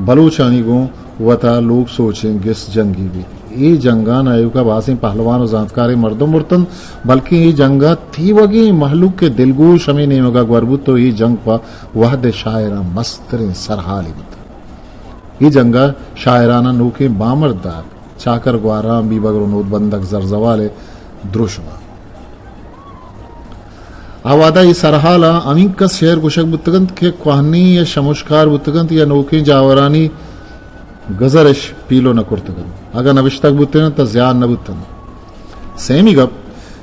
بلوچانی گوں وتا لوگ سوچیں گس جنگی بیت۔ اے جنگاں ایوکا بازیں پہلوان ءُ زانتکاریں مردم مرتنت، بلکیں اے جنگاں تیوگیں مہلوک ءِ دلگوش ہمے نیمگا گور بوت ءُ اے جنگ پہ وہد ءِ شاعراں مستریں سرحالے بوت۔ اے جنگا شاعراناں نوکیں بامرد دات، چاکر، گوہرام، بیبگر ءُ نودبندگ زرزوال ءِ دروشم ءَ۔ آ وہدا اے سرحالاں ہمینکس شعر گوشگ بوتگ اَنت کہ کوہنیں یا شموشکار بوتگ اَنت یا نوکیں جاورانی گزرش پیلو نہ کرتگ اَنت۔ اگاں نبشتگ بوتگ اَنت تہ زیان نہ بوتگ اَنت۔ سیمی گپ،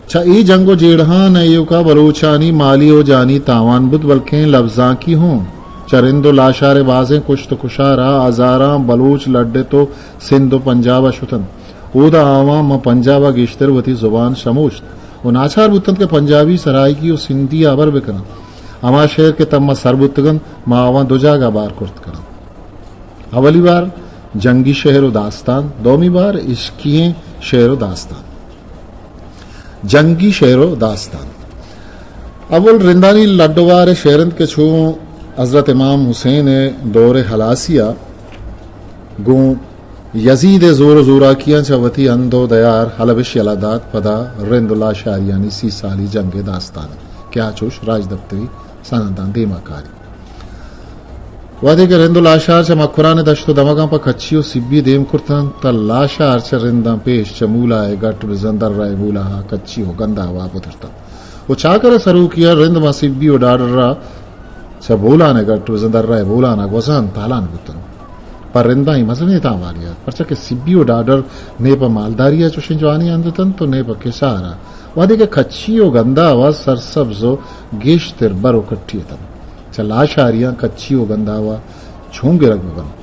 چہ اے جنگ ءُ جیڑہاں نہ ایوکا بلوچانی مالی ءُ جانی تاوان بوت، بلکیں لبزانکی ہوں۔ چہ رند ءُ لاشار ءِ بازیں کشت ءُ کشار ءَ ہزاراں بلوچ لڈت ءُ سندھ ءُ پنجاب ءَ شتنت۔ اودا آواں ماں پنجاب ءَ گیشتر وتی زبان شموشت ءُ ناچار بوتنت کہ پنجابی، سرائیکی ءُ سندھی ءَ ہبر بکننت۔ ہما شعر کہ تما سر بوتگ اَنت، ماں آواں دو جاگہ بار کرت کننت۔ اولی بار جنگی شعر ءُ داستان، دومی بار عشقی ئیں شعر ءُ داستان۔ جنگی شعر ءُ داستان۔ اول رندانی لڈ ءُ وار ءِ شعر اَنت کہ چوں حضرت امام حسین ءِ دور ءِ ہلاسی ءَ گوں یزید ءِ زور ءُ زوراکیاں چہ وتی ہند ءُ دیار حلبش یلہ دات، پدا رند ءُ لاشاریانی سی سالی جنگ ءِ داستان اِنت کہ آ چوش راجدپتری سنداں دیما کاری۔ وہدے کہ رند ءُ لاشار چہ مکران ءِ دشت ءُ دمگاں پہ کچی ءُ سبی دیم کرتنت، تہ لاشار چہ رنداں پیش چہ مولا ءِ گٹ بزاں درہ ءِ بولاہا کچی ءُ گنداوا پترتنت ءُ چاکر ءِ سروکی ءَ رند ماں سبی ءُ ڈاڈر ءَ چہ بولان ءِ گٹ بزاں درہ ءِ بولان ءَ گوزان تالان بوتنت۔ پہ رنداں اے مزنیں تاوانے ات، پرچا کہ سبی ءُ ڈاڈر نے پہ مالداری ءَ چوشیں جوانیں ہند اتنت ءُ نے پہ کسار ءَ۔ وہدے کہ کچی ءُ گنداوا سرسبز ءُ گیشتر بر ءُ کٹی اتنت، چہ لاشاریاں کچی ءُ گنداوا چون گرگ بہ بنت؟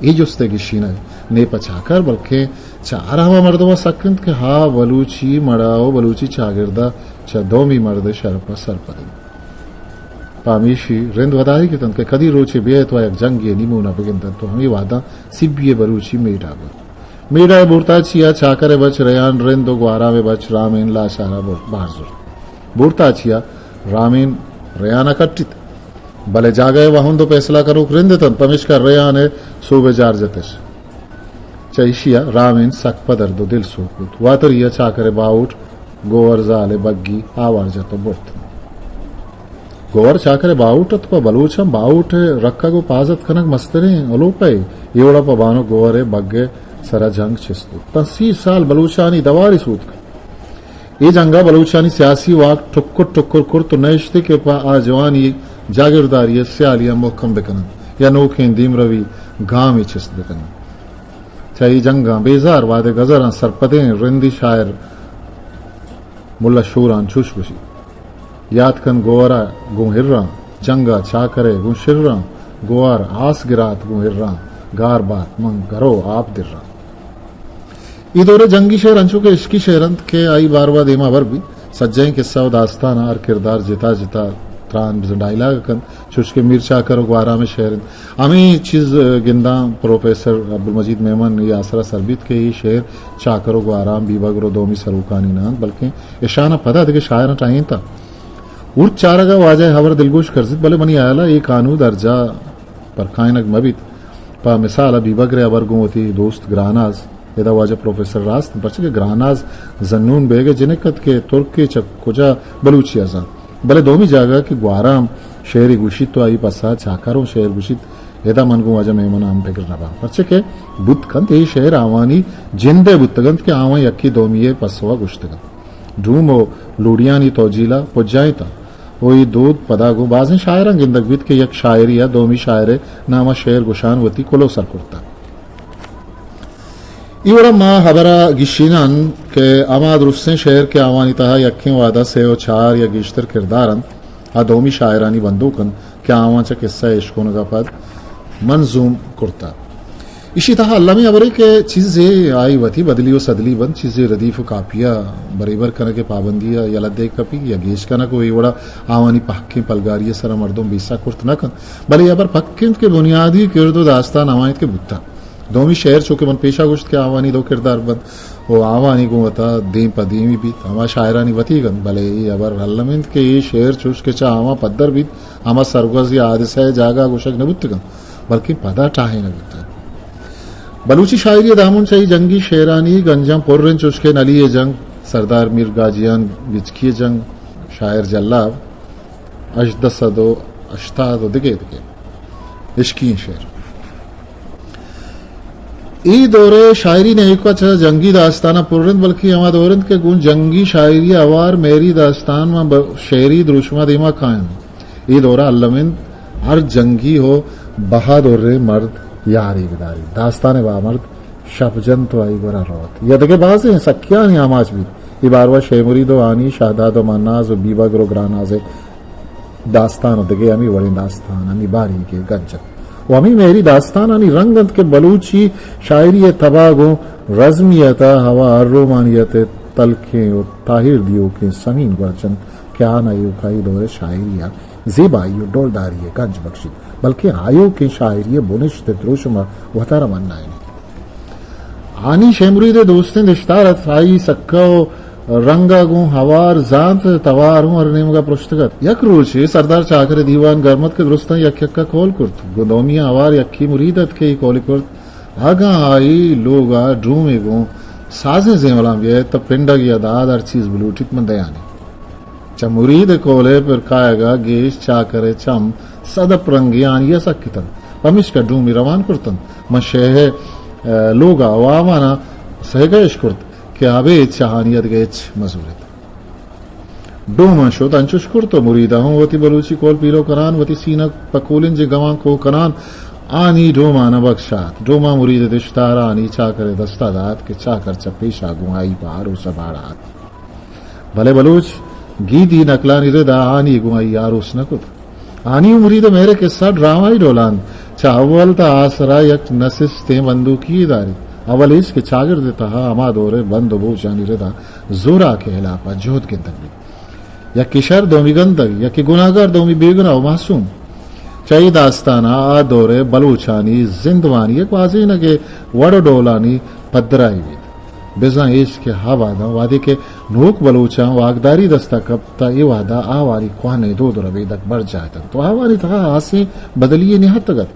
اے جست ءِ گیشینگ نے پہ چاکر بلکیں چہ ہر ہما مردم ءَ سک اِنت کہ آ بلوچی مڑا ءُ بلوچی چاگرد ءَ چہ دومی مرد ءِ شرپ ءَ سرپد اِنت۔ پہ ہمیشی رند وداریگ اتنت کہ کدی روچے بیایت ءُ یک جنگے ءِ نمونہ بگندنت ءُ ہمے وہداں سبی ءِ بلوچی میڈا بوت۔ میڈا ءِ بورتاچی ءَ چاکر ءِ بچ ریان رند ءُ گوہرام ءِ بچ رامین لاشار ءَ بہر زرت۔ بورتاچی ءَ رامین ریان ءَ کٹیت، بلے جاگہ ءِ واہند ءُ پیسلہ کنوک رند اتنت، پمیشکا ریان ءِ سوب ءِ جار جتش۔ چہ ایشی ءَ رامین سک پہ درد ءُ دل سوک بوت۔ واتری ءَ چاکر ءِ باہوٹ گوہر زال ءِ بگی آوار جت ءُ برت۔ گوہر چاکر ءِ باہوٹ ات، پہ بلوچاں باہوٹ ءِ رکگ ءُ پازت کنگ مستریں الوپے۔ اے وڑا پہ بانک گوہر ءِ بگ ءِ سرا جنگ چست بوت۔ تاں سی سال بلوچانی دواری سوتک۔ اے جنگ ءَ بلوچانی سیاسی واک ٹکر ٹکر کرت ءُ نہ اشتی کہ پہ آ جوانی جاگیرداری ءِ سیالیاں مھکم بکننت یا نوکیں دیمروی گامے چست بکننت۔ چہ اے جنگاں بیزار وہدے گزراں سرپدیں رندی شاعر ملا شوران چوش گوشیت: یات کن گوہر ءَ گوں ہراں، جنگ ءَ چاکر ءَ گوں شراں، گوہر آس گرات گوں ہراں، گار بات من گرو آپ دراں۔ اے دور ءِ جنگی شعر انچو کہ عشقی شعر انت کہ آئی باروا دیما بر بیت۔ سجہیں قصہ ءُ داستان ءَ ہر کردار جتا جتا تران بزاں ڈائیلاگ کنت، چوش کہ میر چاکر ءُ گوہرام ءِ شعر انت۔ ہمے چیز گنداں پروفیسر عبدالمجید میمن ءِ آسرا سر بیت کہ اے شعر چاکر ءُ گوہرام، بیبگر ءُ دومی سروکانی نہ انت، بلکیں اشاناں پدا دگہ شاعراں ٹاہینتہ۔ ہورت چارگ ءَ واجہ ءِ ہبر دلگوش کرزیت، بلے منی ہیال ءَ اے کانود ہرجاہ پرکائینگ مہ بیت۔ پہ مثال ءَ بیبگر ءِ ہبر گوں وتی دوست گراناز، ادا واجہ پروفیسر راست انت، پرچا کہ گراناز زنون بیگ ءِ جنک ات کہ ترکے چہ کجا بلوچی ءَ زانت۔ بلے دومی جاگہ کہ گوہرام شعرے گوشیت ءُ آئی پسہ ءَ چاکر اوں شعر گوشیت، ادا من گوں واجہ میمن ءَ ہم پگر نہ باں، پرچا کہ بوت کنت اے شعر آوانی جند ءِ بوتگ انت کہ آواں یکے دومی ءِ پسو ءَ گوشتگ انت۔ ڈوم ءُ لوڑیانی توجیل ءَ پجائینتہ ءُ اے دود پدا گوں بازیں شاعراں گندگ بیت کہ یک شاعرے ءَ دومی شاعر ءِ نام ءَ شعر گوشان وتی کلوہ سر کرتہ۔ اے وڑا ما ہبر ءَ گیشینان کہ ہما درستیں شعر کہ آوانی تہا یکیں وہد ءَ سے و چار یا گیشتر کردار انت، آ دومی شاعرانی بندوک انت کہ آواں چہ قصہ ءِ اشکنگ ءَ پد منظوم کرتہ۔ ایشی تہا المی ہبرے کہ چیزے آئی وتی بدلی و سدلی بنت، چیزے ردیف و کاپی ءَ بریبر کنگ ءِ پابندی ءَ یلہ دیگ کپی یا گیش کنگ و اے وڑا آوانی پہکیں پلگاری ءِ سرا مردم بیسہ کرت نہ کنت، بلے اے ہبر پک انت کہ بنیادی کرد و داستان ہما انت کہ بوتہ۔ دومی شعر چو کہ من پیشا گوشت کہ آوانی دو کردار بنت و آوانی گوں وتا دیم پہ دیمی بیت، ہما شاعرانی وتیگ انت، بلے اے ہبر الم انت کہ اے شعر چوش کہ چہ آواں پدر بیت، ہما سرگوزی حادثہ ءِ جاگہ ءَ گوشگ نہ بوتگ انت، بلکیں پدا ٹاہینگ بوتگ انت۔ بلوچی شاعری ءِ دامن چہ اے جنگی شعرانی گنجاں پر انت، چوش کہ نلی ءِ جنگ، سردار میر گاجیان گچکی ءِ جنگ، شاعر جلاب، ہژدہ سد و ہشتاد و دگہ دگہ عشقی شعر۔ اے دور ءِ شاعری نہ ایوک ءَ چہ جنگی داستاناں پر انت، بلکیں ہما دور انت کہ گوں جنگی شاعری ءَ ہوار مہری داستان ماں ب-، شعری دروشم ءَ دیما کاینت۔ اے دور ءَ الم انت ہر جنگی و بہادریں مرد یارے بداریت۔ داستان ءِ بامرد شپ جنت و آئی گورا روت۔ یا دگہ بازیں سکیانی آماچ بیت۔ اے باروا شے مرید و ہانی، شہداد و مہناز و بیبگر و گراناز ءِ داستان و دگہ ہمے وڑیں داستان ہمے باریگ ءِ گنج انت۔ و ہمے مہری داستانانی رنگ انت کہ بلوچی شاعری ءِ تب ءَ گوں رزمیت ءَ ہوار رومانیت ءِ تلکیں و تاہیر دیوکیں سمین گورجنت کہ آ نہ ایوک ءَ اے دور ءِ شاعری ءَ زیبائی و ڈولداری ءِ گنج بکشیت، بلکیں آیوکیں شاعری ءِ بنشت ءِ دروشم ءَ وتارا منائینیت۔ ہانی شے مرید ءِ دوستیں دشتار ات، آئی سکہ و رنگ ءَ گوں ہوار زانت، توار اوں ہر نیمگ ءَ پرشتگ ات۔ یک روچے سردار چاکر ءِ دیوان گرم ات کہ درستاں یک یک ءَ کول کرت۔ گوں دومی ءَ ہوار یکے مرید ات کہ اے کول کرت، اگاں آئی لوگ ءَ ڈومے گوں سازیں زیملاں بیایت، تہ پنڈگ یا داد ہر چیز بلوٹیت من دیانی۔ چہ مرید ءِ کول ءِ پر کایگ ءَ گیش چاکر ءِ چم سدپ رنگیں آنی ءَ سکتنت، پمیشکا ڈومی روان کرتنت۔ من شے ءِ، ءَ، لوگ ءَ و آواناں سہگہ اش کرت کہ ابید چہ آنی ءَ دگہ ہچ مزوریت۔ ڈوماں شت انچش کرت و مریداں ہوں وتی بلوچی کول پیلو کنان، وتی سینگ پہ کولنجیں گماں کوہ کنان، آنی ڈوماں نہ بکشات۔ ڈوماں مرید ءِ دشتار آنی چاکر ءِ دست ءَ دات کہ چاکر چہ پیش ءَ گوں آئی پہ آروس ءَ باڑ ات۔ بلے بلوچ گیدی نکلانی رد ءَ آنی گوں آئی آروس نہ کت۔ آنی و مرید ءِ مہر ءِ قصہ ڈرامائی ڈول ءَ انت۔ چہ اول تاں آسر ءَ یک نسستیں بندوکی یے داریت۔ اول ایش کہ چاگرد ءِ تہا ہما دور ءِ بند و بوجانی رد ءَ زوراک ءِ ہلاپ ءَ جہد گندگ بیت۔ یکے شر، دومی گندگ، یکے گناہگار، دومی بے گناہ و معصوم۔ چہ اے داستان ءَ آ دور ءِ بلوچانی زندمانی ءِ گوازینگ ءِ وڑ و ڈولانی پدرائی بیت۔ بزاں ایش کہ آ وہداں، وہدے کہ نوک بلوچاں واکداری دست ءَ کپت، تہ اے وہد ءَ آوانی کوہنیں دود و ربیدگ برجاہ اتنت و آوانی تہا ہاسیں بدلی یے نیاتکگ ات۔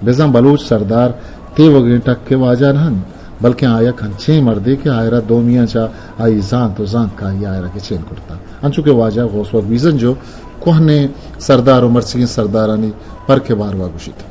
بزاں بلوچ سردار تیوگیں ٹک ءِ واجہ نہ انت، بلکیں آ یک انچیں مردے کہ آئرا دومیاں چہ آئی زانت و زانتکاری آئرا گچین کرتہ۔ انچو کہ واجہ غوث بخش بیزنجو کوہنیں سردار و مرچیگیں سردارانی پرک ءِ باروا گوشیت۔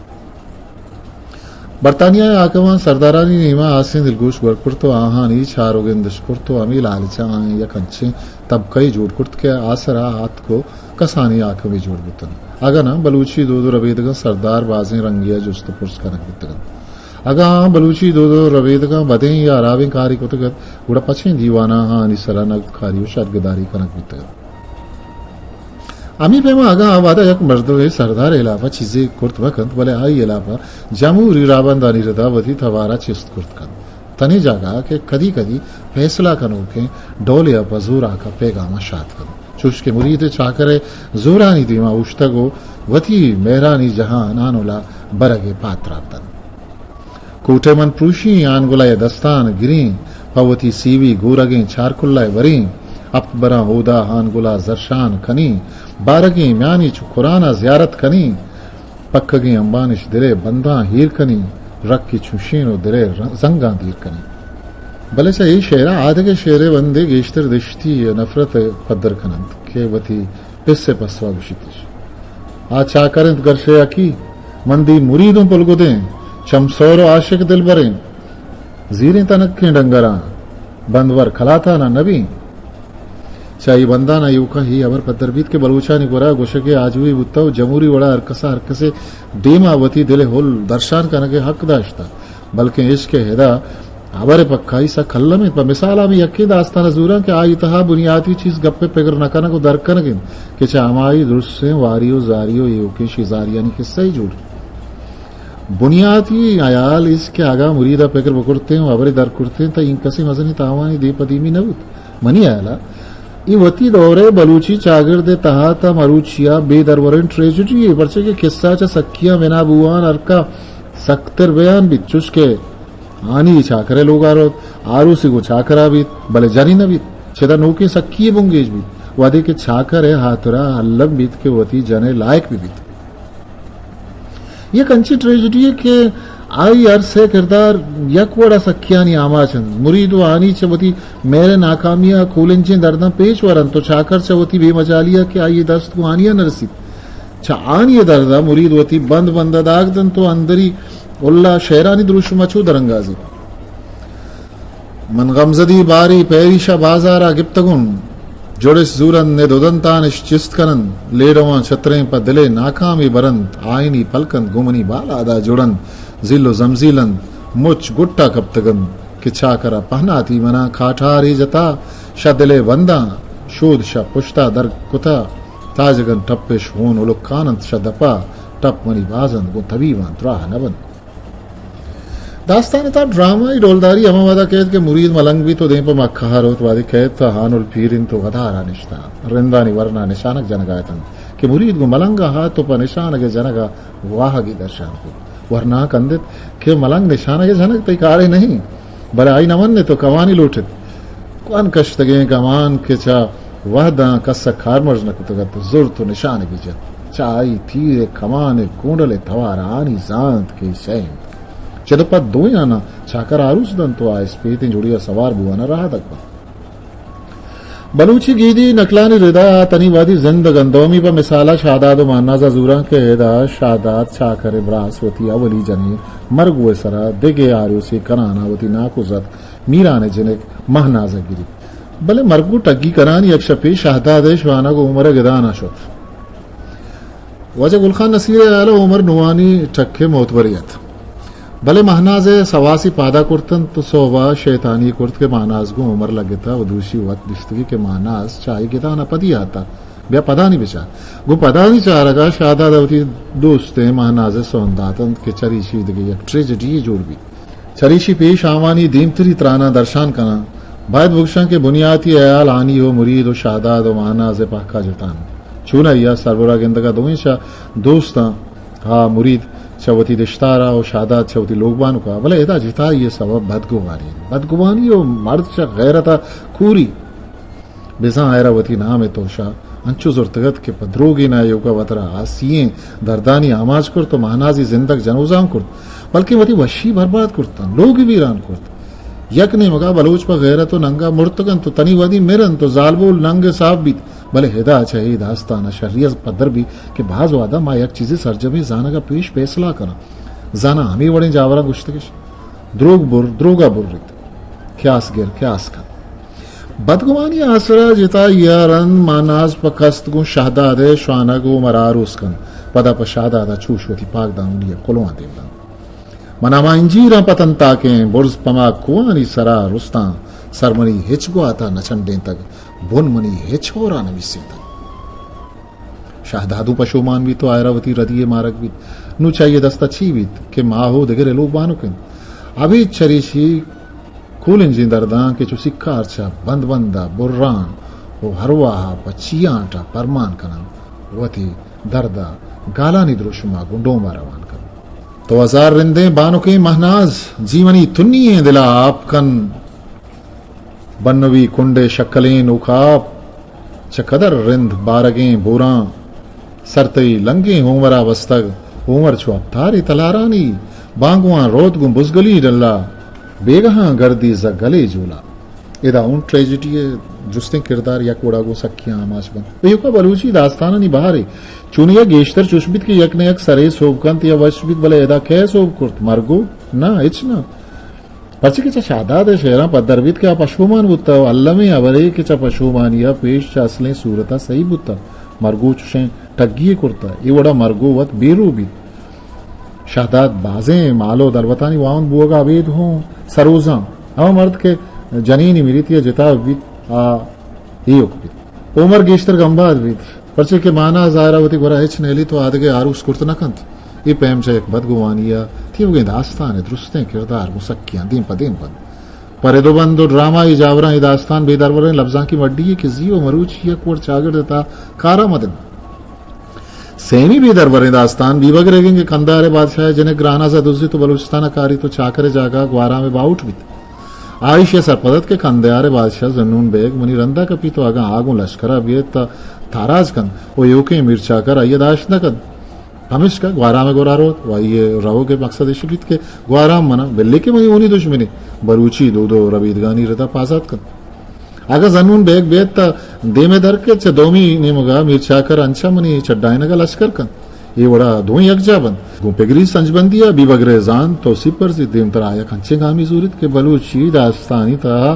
برطانیہ ءِ حاکماں سردارانی نیما ہاسیں دلگوش گور کرت و آہانی چار و گند اش کرت و ہمے لالچ ءَ آیاں یک انچیں طبقہ یے جوڑ کرت کہ آسر ءَ آتک و کسانیں حاکمے جوڑ بوتنت۔ اگاں ناں بلوچی دود و ربیدگاں سردار بازیں رنگے ءَ جست و پرس کنگ بیتگ انت۔ اگاں آہاں بلوچی دود و ربیدگاں بدیں یا ہرابیں کارے کتگ ات، گڑا پچیں دیوان ءَ آہانی سرا نگدکاری و شرگداری کنگ بیتگ ات۔ ہمے پیما اگاں آ وہد ءَ یک مردمے سردار ءِ ہلاپ ءَ چیزے کرت مہ کنت، بلے آئی ہلاپ ءَ جمہوری راہبندانی رد ءَ وتی توار ءَ چست کرت کنت۔ تنے جاگہ ءَ کہ کدی کدی فیصلہ کنوکیں ڈولے ءَ پہ زوراک ءَ پیگاماں شات کنت۔ چوش کہ مرید چاکر ءِ زورانی دیما اوشتگ و وتی مہرانی جہان آنولا برگ ءِ پاترا بنت۔ کوٹے من پروشیں آنگلہ ءِ دستان گریں، پہ وتی سیوی گورگیں چارکلہ ءِ وریں، ہپت براں ہودا آنگلہ زرشان کنیں، بارگیں میانی چو قرآن ءَ زیارت کنیں، پکگیں امبانش دل ءِ بنداں ہیر کنیں، رکی چوشین و دل ءِ ر-، زنگاں دیر کنیں۔ بلے چہ اے شعر ءَ آدگہ شعر ءِ بندے گیشتر دشتی ءِ نفرت ءَ پدر کن انت کہ وتی پس ءِ پسوا گوشیتش۔ آ چاکر انت گر شیاکی، من دی مریدوں پلگدیں، چمسور و عاشق دلبریں، زیریں تنکیں ڈنگراں، بندور کلاتانا نبیں۔ چہ اے بندانا ایوکا اے ہبر پدر بیت کہ بلوچانی گورا گوشگے آجوئی بوتہ و جمہوری وڑا ہرکسا ہرکسے دیما وتی دل ءِ ہل درشان کنگ ءِ حق داشتہ، بلکیں ایش کہ ہدا ہبر ءِ پکائی سک الم انت۔ پہ مثال، ہمے یکیں داستان ءَ زوراں کہ آئی ءِ تہا بنیاتی چیز گپ ءِ پگر نہ کنگ ءُ در کنگ انت کہ چہ ہمائی درسیں واری ءُ زاری ءُ ایوکیں شیزاریانی کسہ ءَ جوڑ انت۔ بنیاتی ہیال ایش کہ اگاں مرید ءَ پگر بکرتیں ءُ ہبرے در کرتیں، تہ اینکسیں مزنیں تاوانے دیم پہ دیمی نہ بوت۔ منی ہیال ءَ اے وتی دور ءِ بلوچی چاگرد ءِ تہا تہ مروچی ءَ بے دروریں ٹریجڈی یے، پرچہ کہ کسہ چہ سکیاں بنا بوان ہرکا سکتر بیان بیت، چوش کہ ہانی چاکر ءِ لوگ ءَ روت، آروسی گوں چاکر ءَ بیت، بلے جنی نہ بیت، چدا نوکیں سکی یے بنگیج بیت، وہدے کہ چاکر ءِ ہاترا الم بیت کہ وتی جن ءِ لائق بہ بیت۔ یک انچیں ٹریجڈی یے کہ آئی ءِ ہر سئے کردار یک وڑ ءَ سکیانی آماچ انت۔ مرید ءُ ہانی چہ وتی مہر ءِ ناکامی ءَ کولنجیں درداں پیش ور انت ءُ چاکر چہ وتی بے مجالی ءَ کہ آئی ءِ دست گوں ہانی ءَ نہ رسیت۔ چہ ہانی ءِ درد ءَ مرید وتی بند بند ءَ داگ دنت ءُ اندری الا شئیرانی دروشم ءَ چو درانگازیت۔ من غمزدی باری پیریشا بازارا گپتگون، جڑش زورن ند ادنتانش چست کنن، لیڈواں چتریں پہ دلے ناکامی برنت، آئینی پلکنت گوں منی بالادا جڑنت، زیل و زمزیلنت، مچ گٹا کپتگنت کہ چاکرا پہناتی منا کاٹھاری جتا، شہ دلے بنداں شود شہ پشتا در کتا، تاجگن ٹپش ہون الکاننت شہ دپا، ٹپ منی بازنت گوں طبیباں دراہ نہ بنت۔ داستان ءِ تہا ڈرامائی ڈولداری ہما وہدا کیت کہ مرید ملنگ بیت و دیم پہ مکہ ءَ روت، وہدے کیت تہ ہان الپیر انت و ودارا نشتہ، رندانی ورنا نشانگ جنگا اتنت کہ مرید گوں ملنگ ءَ ات و پہ نشانگ ءِ جنگا واہگے درشان کت۔ ورنا کندت کہ ملنگ نشانگ ءِ جنگ تئی کارے نہیں، بلے آئی نہ منت و کمانی لوٹت۔ کوہن کشتگیں گمان کہ چہ وہداں کس ءَ کارمرز نہ کتگ ات، زرت و نشانگے جت۔ چہ آئی تیر ءِ کمان ءِ کونڈل ءِ توار ءَ آنی زانت کہ اے شے انت۔ چد و پد دویاناں چاکر آروس دنت و آ اسپیتیں جوڑی ءَ سوار بوان ءَ رہادگ بنت۔ بلوچی گیدی نکلانی ردا تنی وہدی زند ءِ گندومی، پہ مثال ءَ شہداد و مہناز ءَ زوراں کہ ادا شہداد چاکر ءِ براس وتی اولی جنین مرگو ءِ سرا دگہ آروسے کنان ءَ وتی ناکو زتک میران ءِ جنک مہناز ءَ گریت۔ بلے مرگو ٹگی کنانی یک شپے شہداد ءِ شوانگ عمر ءِ گدان ءَ شت۔ واجہ گل خان نصیر ءِ ہیال ءَ عمر نوانی ٹک ءِ معتبرے ات۔ بلے مہناز ءِ سواسی پادا کرتنت و سہب ءَ شیطانی کرت کہ مہناز گوں عمر لگتہ و دوشی وت دیستگی کہ مہناز چہ آئی گدان ءَ پدی آتہ۔ بیا پدانی بچار۔ گوں پدانی چارگ ءَ شہداد ءَ وتی دوستیں مہناز ءِ سہن داتنت کہ چریشی دگہ یک ٹریجڈی یے جوڑ بیت۔ چریشی پیش آوانی دیمتری تراناں درشان کناں، باید بگشاں کہ بنیاتی ہیال ہانی و مرید و شہداد و مہناز ءِ پہکا جتان۔ چونائیا سربرا گندگا دوئیں چہ دوستاں، ہا مرید چہ وتی دشتارا و شہداد چہ وتی لوگ بانکا، بلے ادا جتائی ءِ سبب بدگمانی انت۔ بدگمانی و مرد چہ غیرتا کوری۔ بزاں آئرا وتی نام ءِ توشا انچو زرتگ ات کہ پہ دروگے نہ ایوکا وترا آسیئیں دردانی آماچ کرت و مہنازی زندگ جنوزام کرت، بلکیں وتی وشی برباد کرتن، لوگی ویران کرت۔ یک نیمگا بلوچ پہ غیرت و ننگا مرتگ انت و تنی وہدی مر انت و زالبول ننگ ءِ ساپ بیت، بلے ہدا چہ اے داستانا شری ءَ پدر بیت کہ باز وہدا ما یک چیزے سرجمیں زانگا پیش پیسلہ کناں۔ زاناں ہمے وڑیں جاوراں گوشتگش، دروگ بر، دروگا بریت، کیاس گر، کیاس کن۔ بدگمانی آسرا جتائی ءَ رند مہناز پہ کست گوں شہداد ءِ شوانگ و مرا آروس کنت۔ پدا پہ شہداد ءَ چوش وتی پاک دامنی ءِ کلواں دیم دنت۔ من ہما انجیراں پتن تاکیں، برز پہ ما کوہانی سرا رستاں، سر منی ہچ گواتا نہ چنڈینتگ، بن منی ہچ ہورا نہ میسینتگ۔ شہدادو پشومان بیت و آئرا وتی ردی ءِ مارگ بیت۔ نوں چہ آئی ءِ دستا چی بیت کہ ماہ و دگرے لوگ بانک انت۔ ابید چریشی کولنجیں درداں کہ چو سکار چہ بند بندا بران و ہر واہا پہ چیانٹا پرمان کنن، وتی دردا گالانی دروشما گوں ڈوما روان کن۔ تو ہزار رندیں بانکیں مہناز، جی منی تنی ئیں دلا آپ کن۔ بنوی کنڈ ءِ شکلیں نوکاپ، چہ کدر رند بارگیں بوراں، سر تئی لنگیں ہومرا بستگ، ہومر چو اپتارے تلارانی، بانگواں روت گوں بزگلی ڈلا، بیگہاں گردی زگلے جولا۔ ادا اوں ٹریجڈی ءِ جستیں کردار یک وڑا گوں سکیاں آماچ بنت۔ ایوکا بلوچی داستانانی بہارے، چونیا گیشتر چوش بیت کہ یک نہ یک سرے سوب کنت یا وش بیت، بلے ادا کئے سوب کرت؟ مرگو؟ نہ، ہچ نہ۔ پرچہ کہ چہ شہداد ءِ شعراں پدر بیت کہ آ پشومان بوتہ و المیں ہبرے کہ چہ پشومانی ءَ پیش چہ اصلیں صورت ءَ سہی بوتہ۔ مرگو چشیں ٹگی یے کرتہ، اے وڑا مرگو وت بے رو بیت۔ شہداد بازیں مال و دلوتانی واہند بوگا ابید ہوں سروزاں ہما مرد کہ جنینی مریتی ء جتا بیت، آ ایوک بیت۔ عمر گیشتر گمباد بیت، پرچے کہ مانا زاہرا وتی گورا ہچ نیلی تو آدگہ آروس کرت نہ کنت۔ اے پیم چہ یک بدگوانی ء تیوگیں داستان ء درستیں کردار گوں سکیاں دیم پہ دیم بنت۔ پہ رد و بند و ڈرامائی جاوراں اے داستان بے دروریں لبزانکی مڈی یے کہ زی و مروچی یک وڑ چاگرد ء تہا کارآمد انت۔ سیمی بے دروریں داستان بیبگر ء گنگ کندھار ء بادشاہ ء جنک گراناز ء دزیت و بلوچستان ء کاریت و چاکر ء جاگہ ء گوارام ء باہوٹ بیت۔ آ ایشی ء سرپد ات کہ کندھار ء بادشاہ زنون بیگ منی رند ء کپیت و اگاں آ گوں لشکر ء بیت تہ تاراج کنت و ایوکیں میر چاکر آئی ء داشت نہ کنت۔ پمیشکا گوارام ء گورا روت و آئی ء روگ ء مقصد ایش بیت کہ گوارام منا بلے کہ منی ہونی دشمنے بلوچی دود و ربیدگانی ردا پازات کنت۔ اگاں زنون بیگ بیت تہ دیم ء در کیت، چہ دومی نیمگا میر چاکر انچا منی چڈائینگا لشکر کنت۔ اے وڑا دوئیں یکجا بنت۔ گوں پگری سنجبندی ء بیبگر ء زانت توسیپ ورزیت، دیمترا یک انچیں گامی زوریت کہ بلوچی داستانی تہا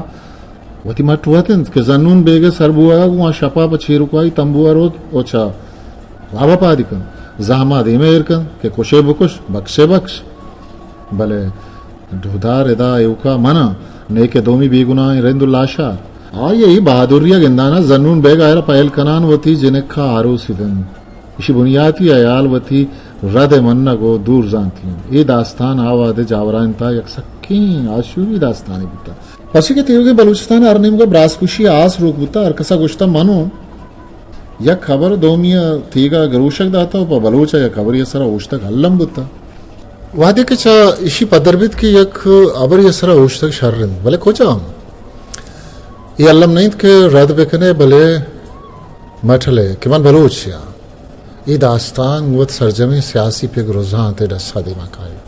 وتی مٹ وت انت کہ زنون بیگ ء سر بوہگا گوں آ شپا پہ چیرکائی تمبو ء روت و چہ وابا پادی کنت۔ زہما دیم ء ایر کنت کہ کشے بکش، بکشے بکش۔ بلے ڈودار ادا ایوکا من آں، نیکہ دومی بے گناہیں رند و لاشار۔ آئی ء اے بہادری ء گندانا زنون بیگ آئرا پہل کنان وتی جنکا آروسی دنت۔ ایشی بنیاتی ہیال وتی رد ء منگ و دور زانتی انت۔ اے داستان آ وہد ء جاورانی تہا یک سکیں آشوبی داستانے بوتہ۔ پرچے کہ تیوگیں بلوچستان ء ہر نیمگا براس کشی ء آس روک بوتہ، ہر کسا گوشتہ من اوں یک ہبر دومی ء تیگا گروشگ داتہ و پہ بلوچ ء یک ہبری ء سرا اوشتگ الم بوتہ۔ وہدے کہ چہ ایشی پدر بیت کہ یک ہبری ء سرا اوشتگ شر انت، بلے کجام؟ اے الم نہ انت کہ رد بکنے، بلے مٹلے کہ من بلوچے آں۔ اے داستان وت سرجمیں سیاسی پگر و زانت ء ڈسا دیما کاریت۔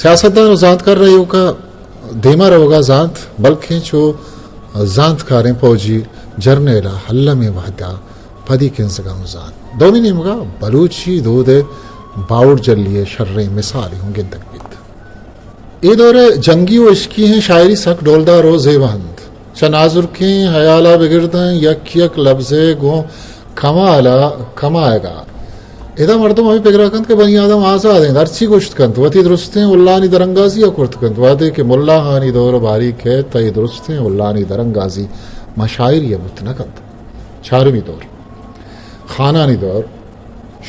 سیاستدان و زانتکار ایوکا دیما روگا زانت، بلکیں چو زانتکاریں پوجی جرنیلا المی وہدا پدی کنزگا ہم زانت۔ دومی نیمگا بلوچی دود ء باہوٹ جلی ء شریں مثالے ہوں گندگ بیت۔ اے دور ء جنگی و عشقی ہیں شاعری سک ڈولدار و زیبا انت۔ چہ نازرکیں ہیالا بگرداں یک یک لبزے گوں کمالا کمائگا۔ ادا مردم ہمے پگرا کنت کہ بنی آدم آزاد انت، ہرچی گوشت کنت، وتی درستیں الانی درانگازی ء کرت کنت۔ وہدے کہ ملاہانی دور باری کیت، تہ اے درستیں الانی درانگازی ماں شاعری ء بوت نہ کنت۔ چارمی دور، خانانی دور،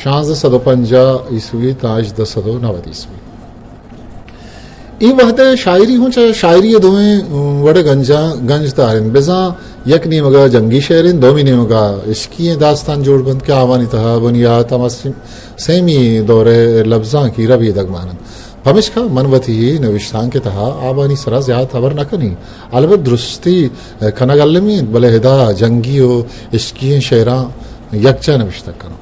شانزدہ سد و پنجاہ عیسوی تا ہژدہ سد و نود عیسوی۔ اے وہد ء شاعری ہوں چہ شاعری ء دوئیں وڑ ء گنجاں، گنج دار انت۔ بزاں یک نیمگ ء جنگی شعر انت، دومی نیمگ ء عشقی ایں داستان جوڑ بنت کہ آوانی تہا بنیات ہم است، سیمی دور ء لبزانکی ربیدگ مان انت۔ پمشکا من وتی نوشتانک ء تہا آوانی سرا زیات ہبر نہ کنی۔ البت درستی کنگ المی انت، بلے ادا جنگی و عشقی ایں شعراں یکجا نوشتگ کناں۔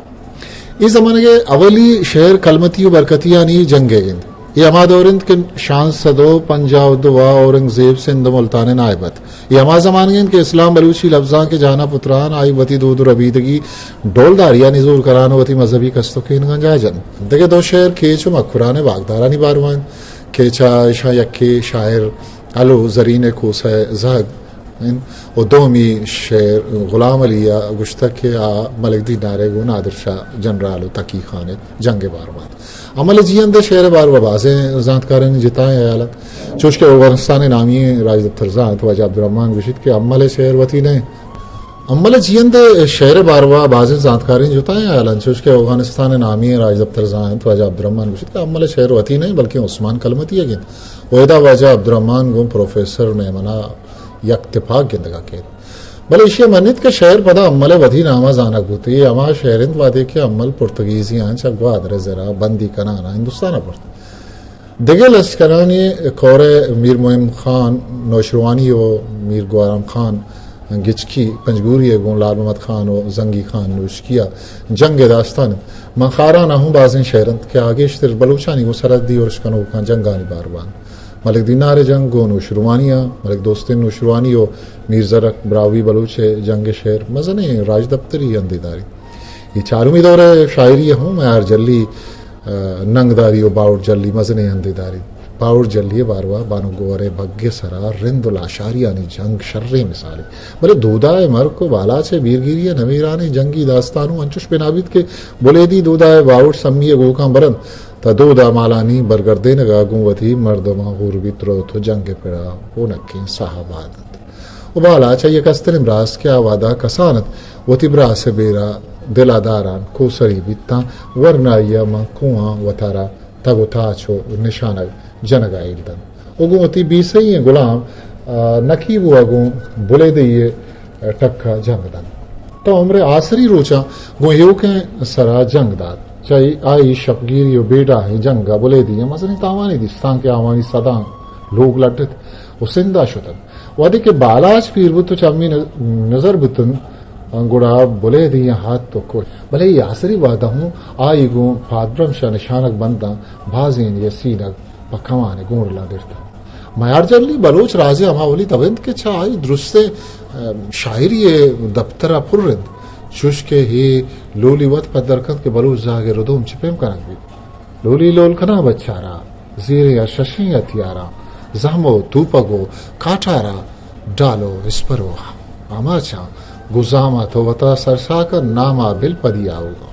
اے زمانگ ء اولی شعر کلمتی و برکتیانی جنگ ء انت۔ اے ہما دور انت کہ شانزدہ سد و پنجاہ و دو ء اورنگزیب سندھ و ملتان ء نائب ات۔ اے ہما زمانگ انت کہ اسلام بلوچی لبزانک ء جہان ء پتران، آئی وتی دود و ربیدگی ڈولداریانی زور کنان و وتی مذہبی کست و کینگاں جاہ جنت۔ دگہ دو شعر کیچ و مکران ء واکدارانی باروا انت کہ چہ اشاں یکے شاعر ہلو زرین ء کوسہ ء زہگ انت و دومی شعر غلام علی ء گوشتگ کہ آ ملک دینار ء گوں نادر شاہ جنرال و تقی خان ء جنگ ء باروا انت۔ امل ء جیئند ء شعر ء باروا بازیں زانتکارانی جتائیں ہیال انت، چوش کہ اوگانستان ء نامی ئیں راجدپتر زانت واجہ عبدالرحمن گوشیت کہ امل ء شعر وتی نہ انت۔ امل ء جیئند ء شعر ء باروا بازیں زانتکارانی جتائیں ہیال انت، چوش کہ اوگانستان ء نامی ئیں راجدپتر زانت واجہ عبدالرحمن گوشیت کہ امل ء شعر وتی نہ انت، بلکیں عثمان کلمتی ئیگ انت۔ و ادا واجہ عبدالرحمن گوں پروفیسر میمن ء یک تپاک گندگ ء کیت۔ بلے ایشی ء منیت کہ شعر پدا امل ء وتی نام ء زانگ بوت۔ اے ہما شعر انت وہدے کہ امل پرتگیزیاں چہ گوادر ء زرا بندی کنان ء ہندوستان ء برت۔ دگہ لشکرانی کور ء میر مہم خان نوشروانی و میر گوہرام خان گچکی پنجگوری ء گوں لال محمد خان و زنگی خان نوشکی ء جنگ ء داستان انت۔ من خاران ء ہوں بازیں شعر انت کہ آ گیشتر بلوچانی گوں سرحدی ارش کنوکاں جنگانی باروا انت۔ ملک دینار ء جنگ گوں نوشروانی ء، ملک دوستین نوشروانی و میر زرک براہوئی بلوچ ء جنگ ء شعر مزنیں راجدپتری ہندے داریت۔ اے چارمی دور ء شاعری ء ہوں میار جلی، ء، ننگداری و باہوٹ جلی مزنیں ہندے داریت۔ باہوٹ جھلی ءِ باروا بانک گوہر ءِ بگ ءِ سرا رند و لاشاریانی جنگ شریں مثالے۔ بلے دودا ءِ مرک و بالاچ ءِ بیرگیری ءِ نمیرانیں جنگی داستان اوں انچوش بنا بیت کہ بلیدی دودا ءِ باہوٹ سمی ءِ گوکاں برنت، تہ دودا مالانی برگردینگ ءَ گوں وتی مردماں ہور بیت، روت و جنگ ءِ پڑا ہونکیں ساہ ءَ بہا دنت۔ و بالاچ آئی ءِ کستریں براس کہ آ وہدا کسان ات، وتی براس ءِ بیرا دل ءَ داران کوسری بیتاں، ورنائی ءَ ماں کوہاں وتارا تگ و تاچ و نشانگ جنگ ءَ ہیل دنت و گوں وتی بیسہی ئیں گلام، آ، نکیبو ءَ گوں بلیدئی ءِ ٹک ءَ جنگ دنت۔ تاں عمر ءِ آسری روچاں گوں ایوکیں سرا جنگ دات۔ چہ آئی شپگیری و بیڈاہیں جنگ ءَ بلیدی ءَ مزنیں تاوانے دیست، تانکہ آوانی سداں لوگ لڈت و سندھ ءَ شتنت۔ وہدے کہ بالاچ پیر بوت و چمی نز-، نزر بوتنت، گڑا بلیدی ءَ ہات و کشت۔ بلے اے آسری وہد ءَ ہوں آئی گوں پادبرمش ءَ نشانگ بنداں بازینے ءِ سینگ پہ کمان ءِ گونڈلاں درتنت۔ میار جھلی بلوچ راج ءِ ہما اولی تب انت کہ چہ آئی درستیں، ام، شاعری ءِ دپتر ءَ پر انت، چوش کہ اے لولی وت پدر کنت کہ بلوچ زاگ ءِ ردوم چہ پیم کنگ بیت۔ لولی لول کناں بچاراں، زیریں ءُ ششیں ہتھیاراں، زہم ءُ توپگ ءُ کاٹاراں، ڈال ءُ اسپر ءُ آماچاں، گوں زام ءَ تو وتا سرساکن، نام ءَ بل پدی آؤگاں۔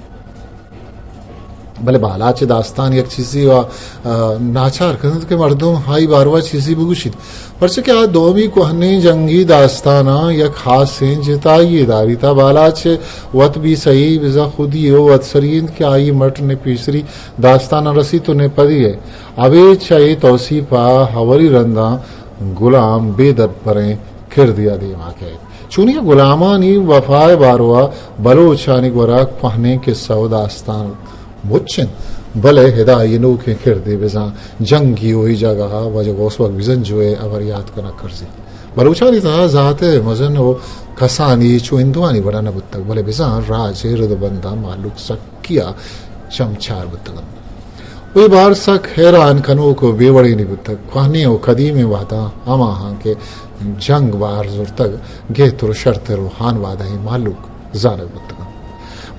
بلے بالاچ ءِ داستان یک چیزے ءَ، آ، ناچار کنت کہ مردم آئی باروا چیزے بگوشیت، پرچا کہ آ دومی کوہنیں جنگی داستاناں یک خاصیں جتائی یے داریت۔ آ بالاچ ءِ وت بی سہی بزاں خودی ءُ وت سری انت کہ آئی مٹ نے پیسری داستاناں رسیت ءُ نے پدی ءَ۔ ابید چہ اے توسیپ ءَ ہوری رنداں گلام بے دروریں کردے ءَ دیما کئیت۔ چونی ءَ گلامانی وفا ءِ باروا بلوچانی گورا کوہنیں کسہ ءُ داستان مچ انت، بلے ہدا اے نوکیں کردے بزاں جنگی ءُ اے جاگہ ءَ واجہ غوث بخش بزنجو ءِ ہبر یات کنگ کرزیت۔ بلوچانی تہا ذات ءِ مزن ءُ کسانی چو ہندوانی وڑا نہ بوتگ، بلے بزاں راج ءِ رد ءُ بنداں مہلوک سک کیا چم چار بوتگ انت۔ اے بار سک حیران کنوک ءُ بے وڑینی بوتگ۔ کوہنیں ءُ قدیمیں وہداں ہماہاں کہ جنگ بار زرتگ، گہتر ءُ شرتر ءُ ہانوادہیں مہلوک زانگ بوتگ انت۔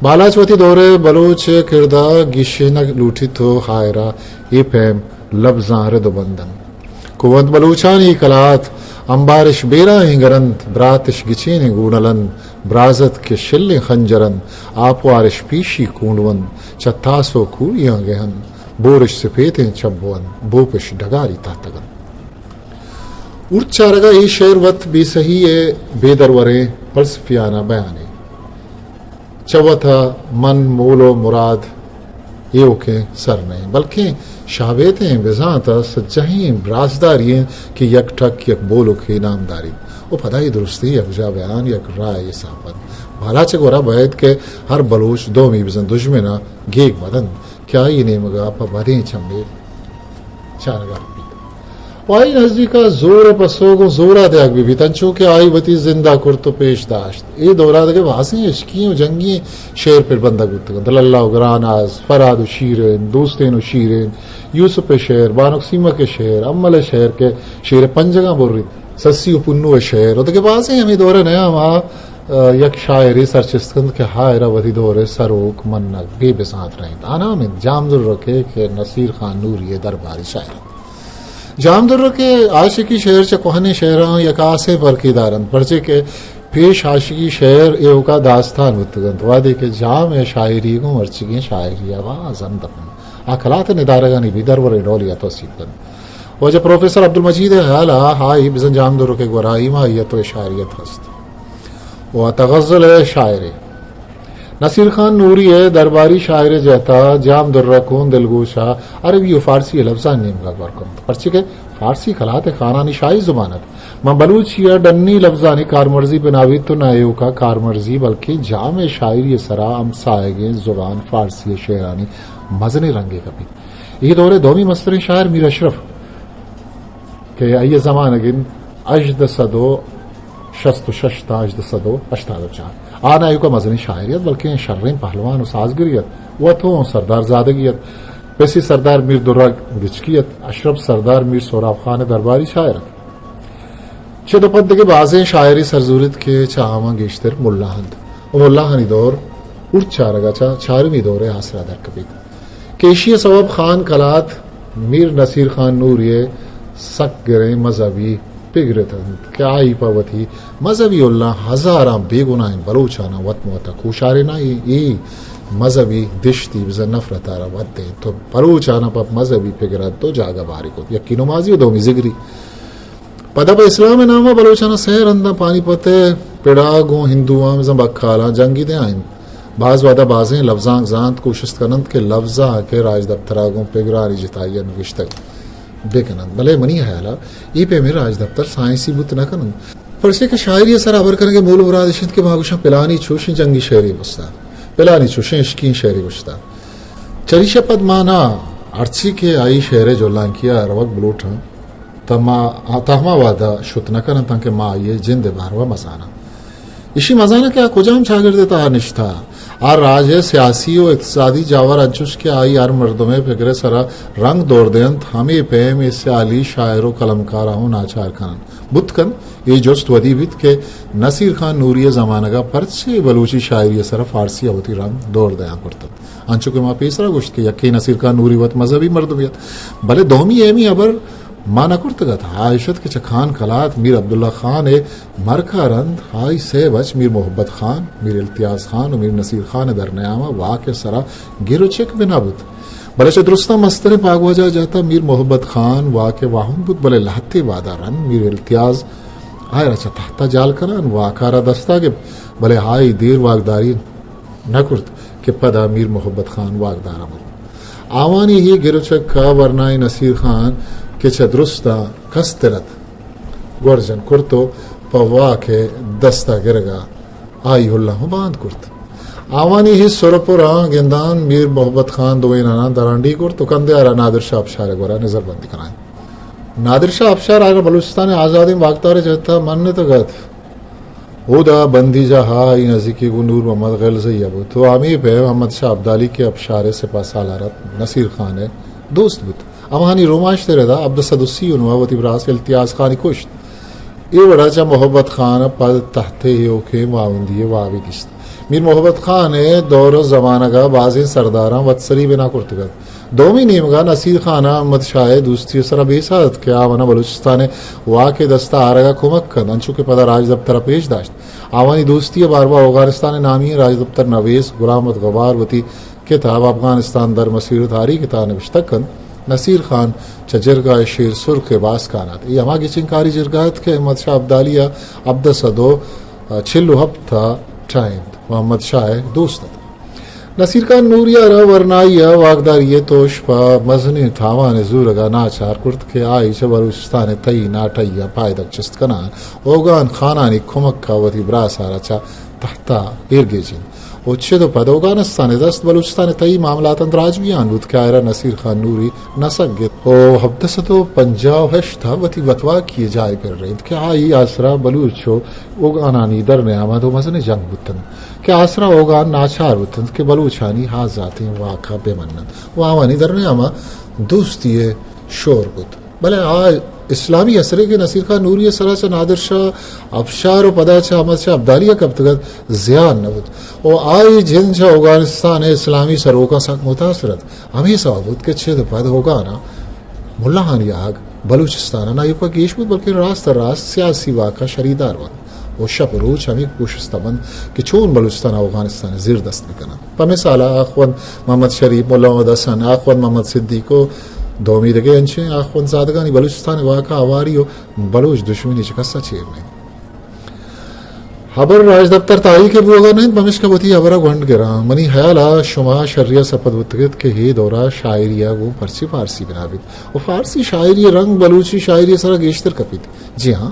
بالاچ وتی دور ءِ بلوچ ءِ کرد ءَ گیشینگ لوٹیت ءُ ہائرا اے پیم لبزاں رد ءُ بند انت۔ کوہنت بلوچانی کلات، امبارش بیراہیں گرنت، براتش گچینیں گونل انت، برازت کہ شلیں خنجر انت، آپوارش پیشی کونڈو انت، چہ تاس ءُ کوڑیاں گہن، بورش سپیتیں چبو انت، بوپش ڈگاری تہتگ انت۔ اورت چارگ ءَ اے شعر وت بے سہی ءِ بے دروریں فلسفیانہ بیانے۔ چہ وت ءَ من، مول ءُ مراد ایوکیں سر نہ ایں، بلکیں شابیتیں بزانت ءِ سجہیں براسداری ایں کہ یک ٹک، یک بولکے نام داریت ءُ پدا اے درستیں یکجا بیان یک راہے ساپ انت۔ بالاچ ءِ گورا باید کہ ہر بلوچ دومی بزاں دژمن ءَ گیگ مہ دنت کہ آئی نیمگ ءَ پہ بدیں چمے چارگ ءَ بیت ءُ آئی نزیک ءَ زور ءِ پسو گوں زور ءَ دیگ بہ بیت، انچو کہ آئی وتی زند ءَ کرت ءُ پیش داشت۔ اے دور ءَ دگہ بازیں عشقی ءُ جنگی شعر پر بندگ بوتگ انت۔ للہ ءُ گراناز، فرہاد ءُ شیرین، دوستین ءُ شیرین، یوسف ءِ شعر، بانک سیمک ءِ شعر، امل ءِ شعر کہ شعر ءِ پنجگاں بریت، سسی ءُ پنو ءِ شعر ءُ دگہ بازیں ہمے دور ءِ نیام ءَ، آ، یک شاعرے سرچست کنت کہ ہائرا وتی دور ءِ سروک منگ بے بزانت رہینت۔ آ نام انت جام درکے کہ نصیر خان نوری ءِ درباری شاعر انت۔ جام درک ءِ عاشقی شعر چہ کوہنیں شعراں یک ہاسیں پرکے دارنت، پرچے کہ پیش عاشقی شعر ایوکا داستان بوتگ انت، وہدے کہ جام ءِ شاعری گوں مرچیگیں شاعری ءَ باز ہمدپ انت۔ آ کلات ءِ ندارگانی بے دروریں ڈولے ءَ توسیپ کنت۔ واجہ پروفیسر عبدالمجید ءِ ہیال ءَ آئی بزاں جام درک ءِ گورا ایمائیت ءُ اشاریت ہست۔ ءُ آ تغزل ءِ شاعرے۔ نصیر خان نوری ءِ درباری شاعر ءِ جہت ءَ جام درک اوں دلگوش ءَ عربی ءُ فارسی ءِ لبزانی نیمگ ءَ گور کنت، پرچے کہ فارسی کلات ءِ خانانی شاہی زبان ات۔ ماں بلوچی ءَ ڈنی لبزانی کارمرزی بنا بیت ءُ نہ ایوک ءَ کارمرزی، بلکیں جام ءِ شاعری ءِ سرا ہمساہگیں زبان فارسی ءِ شعرانی مزنیں رنگے کپیت۔ اے دور ءِ دومی مستریں شاعر میر اشرف، کہ آئی ءِ زمانگ انت ہژدہ سد ءُ شست ءُ شش تا ہژدہ سد ءُ ہشتاد ءُ چار۔ آ نہ ایوک ءَ مزنیں شاعرے ات، بلکیں شریں پہلوان ءُ سازگرے ات۔ وت اوں سردار زادگی ات۔ پسی سردار میر درا گچکی ات۔ اشرف سردار میر سہراب خان ءِ درباری شاعر ات۔ چہ دو پد دگہ بازیں شاعرے سر زوریت کہ چہ آواں گیشتر ملا انت ءُ ملاہانی دور اورت چارگ ءَ چہ چارمی دور ءِ آسرا در کپیت۔ کہ ایشی ءِ سوب خان کلات میر نصیر خان نوری ء سک گریں مذہبی پگر ات انت کہ آئی پہ وتی مذہبی الہاں ہزاراں بے گناہیں بلوچاناں وت مہ وتا کوشاریناں، اے، اے مذہبی دشتی بزاں نفرت ء را ودینت و بلوچاناں پہ مذہبی پگر ء دو جاگہ باری کت، یکی نمازی و دومی زگری۔ پدا پہ اسلام ء نام ء بلوچاناں سئے رنداں پانی پت ء پڑا گوں ہندواں بزاں بکالاں جنگی دیاں انت۔ باز وہدا بازیں لبزانک زانت کوشست کن انت کہ لبزانک ء راجدپتر ء گوں پگرانی جتائی ء نبشتگ بہ کن انت، بلے منی ہیال ء اے پیمیں راجدپتر سائنسی بوت نہ کن انت، پرچے کہ شاعری ء سر ء ہبر کنگ ء مول مراد اش انت کہ ما گوشاں پلانی چوشیں جنگی شعرے بستا، پلانی چوشیں عشقی شعرے گوشتا۔ چریشا پد ما نا ہرچی کہ آئی شعر ء جولانکی ء روگ بلوٹاں، تہ ما، تہ ہما وہدا شت نہ کن انت تانکہ ما آئی ء جند ء باروا مزاناں۔ ایشی مزاناں کہ آ کجام چاگرد ء تہا نشتہ۔ آ راج ء سیاسی و اقتصادی جاور انچوش کہ آئی ہر مردم ء پگر ء سرا رنگ دور دینت، ہمے پیم ء سیالی شاعر و قلمکار ء ہوں ناچار کن انت۔ بوت کنت اے جست ودی بیت کہ نصیر خان نوری ء زمانگ ء پرچے بلوچی شاعری ء سرا فارسی ء وتی رنگ دور دیان کرت انت۔ انچو کہ ما پیسرا گوشت کہ یکے نصیر خان نوری وت مذہبی مردمے ات، بلے دومی ایمی ہبر ما نہ کرتگ ات۔ آ اش ات کہ چہ خان کلات میر عبداللہ خان ء مرک ء رند آئی سئے بچ میر محبت خان، میر التیاز خان و میر نصیر خان ء درنیام ء واک ء سرا گر و چک بنا بوت۔ بلے چہ درستاں مستریں پاگواجہ جاتا میر محبت خان واک ء واہند بوت، بلے لہتے وہدا رند میر التیاز آئرا چہ تحت ء جال کنان واک ء را دستا گپت، بلے آئی دیر واکداری نہ کرت کہ پدا میر محبت خان واکدار ء مرت۔ آوانی اے گرچک ء ورنائیں نصیر خان کہ چہ درستاں کستر ات، گورجن کرت و پہ واک ء دست ء گرگ ء آئی الم باند کرت۔ آوانی اے سرپراں گندان میر محبت خان دوئیناناں درانڈی کرت و کندیار ء نادر شاہ افشار ء گورا نظر بندی کنائینت۔ نادر شاہ افشار آرا بلوچستان ء آزادیں واکدار ء جہت ء منتگ ات۔ اودا بندیجاہ ء آئی نزیکی گوں نور محمد غلزئی ء بوت و ہمے پیم محمد شاہ ابدالی کہ افشار ء سپاہ سالار ات، نصیر خان ء دوست بوت۔ ہماہانی رومانچ ء ردا ہبدہ سد و سی و نو ء وتی براس التیاز خانی کشت۔ اے وڑا چہ محبت خان ء پد تحت ء ایوکیں واہندی ء وابی دیست۔ میر محبت خان ء دور ء زمانگ ء بازیں سرداراں وتسری بنا کرتگ ات۔ دومی نیمگا نصیر خان ء احمد شاہ ء دوستی ء سرا بے ساہ ات کہ آ ونا بلوچستان ء واک ء دست ء آرگ ء کمک کنت، انچو کہ پدا راجدپتر ء پیش داشت۔ آوانی دوستی ء باروا اوگانستان ء نامی ئیں راجدپتر نویس غلام احمد غبار وتی کتاب افغانستان در مسیر تاریخ ء تہا نبشتہ کنت، نصیر خان چہ جرگاہ شیر سرخ ء باسکان ات۔ اے ہما گچینکاری جرگاہ ات کہ احمد شاہ ابدالی ء ہبدہ سد و چل و ہپت ء ٹاہینت و احمد شاہ ء دوست ات۔ نصیر خان نوری ء را ورنائی ء واکداری ء توش پہ مزنیں تاوان ء زورگ ء ناچار کرت کہ آئی چہ بلوچستان ء تئی ناٹہی ء پائدگ چست کنان اوگان خانانی کمک ء وتی براس ء را چہ تحت ء ایر گیجینت و چد و پد اوگانستان ء دست بلوچستان ء تئی معاملاتاں دراج بیان بوت کہ آئرا نصیر خان نوری نہ سگت و ہبدہ سد و پنجاہ و ہشت ء وتی وتواکی ء جاہ ء پرینت کہ آئی آسرا بلوچ و اوگانانی درنیام ء دو مزنیں جنگ بوتنت۔ کہ آسرا اوگان ناچار بوتنت کہ بلوچانی آزاتیں واک ء بہ مننت و آوانی درنیام ء دوستی ء شور بوت۔ بلے آ اسلامی اثرے کہ نصیر خان نوری ء سرا چہ نادر شاہ افشار و پدا چہ احمد شاہ ابدالی ء کپتگ ات، زیان نہ بوت و آئی جند چہ اوگانستان ء اسلامی سروکاں سک متاثر ات۔ ہمے سوب بوت کہ چد و پد اوگان ء ملاہانی آہگ بلوچستان ء نہ ایوک ء گیش بوت، بلکیں راست ء راست سیاسی واک ء شریدار بنت و شپ و روچ ہمے کوشست ء بنت کہ چون بلوچستان ء اوگانستان ء زیردست بہ کننت۔ پہ مثال ء آخوند محمد شریف، ملا محمد حسن، آخوند محمد صدیق و دومی دگہ انچیں آخوند زادگانی بلوچستان ء واک ء ہواری و بلوچ دشمنی چہ کس ء چیر نہ انت۔ ہبر راجدپتر تاریخ ء بوگ ء نہ انت، پمیشکا وتی ہبر ء گونڈ گراں۔ منی ہیال ء شما شری ء سرپد بوتگ ات کہ اے دور ء شاعری ء گوں پرچے فارسی بنا بیت و فارسی شاعری ء رنگ بلوچی شاعری ء سرا گیشتر کپیت۔ جی ہاں،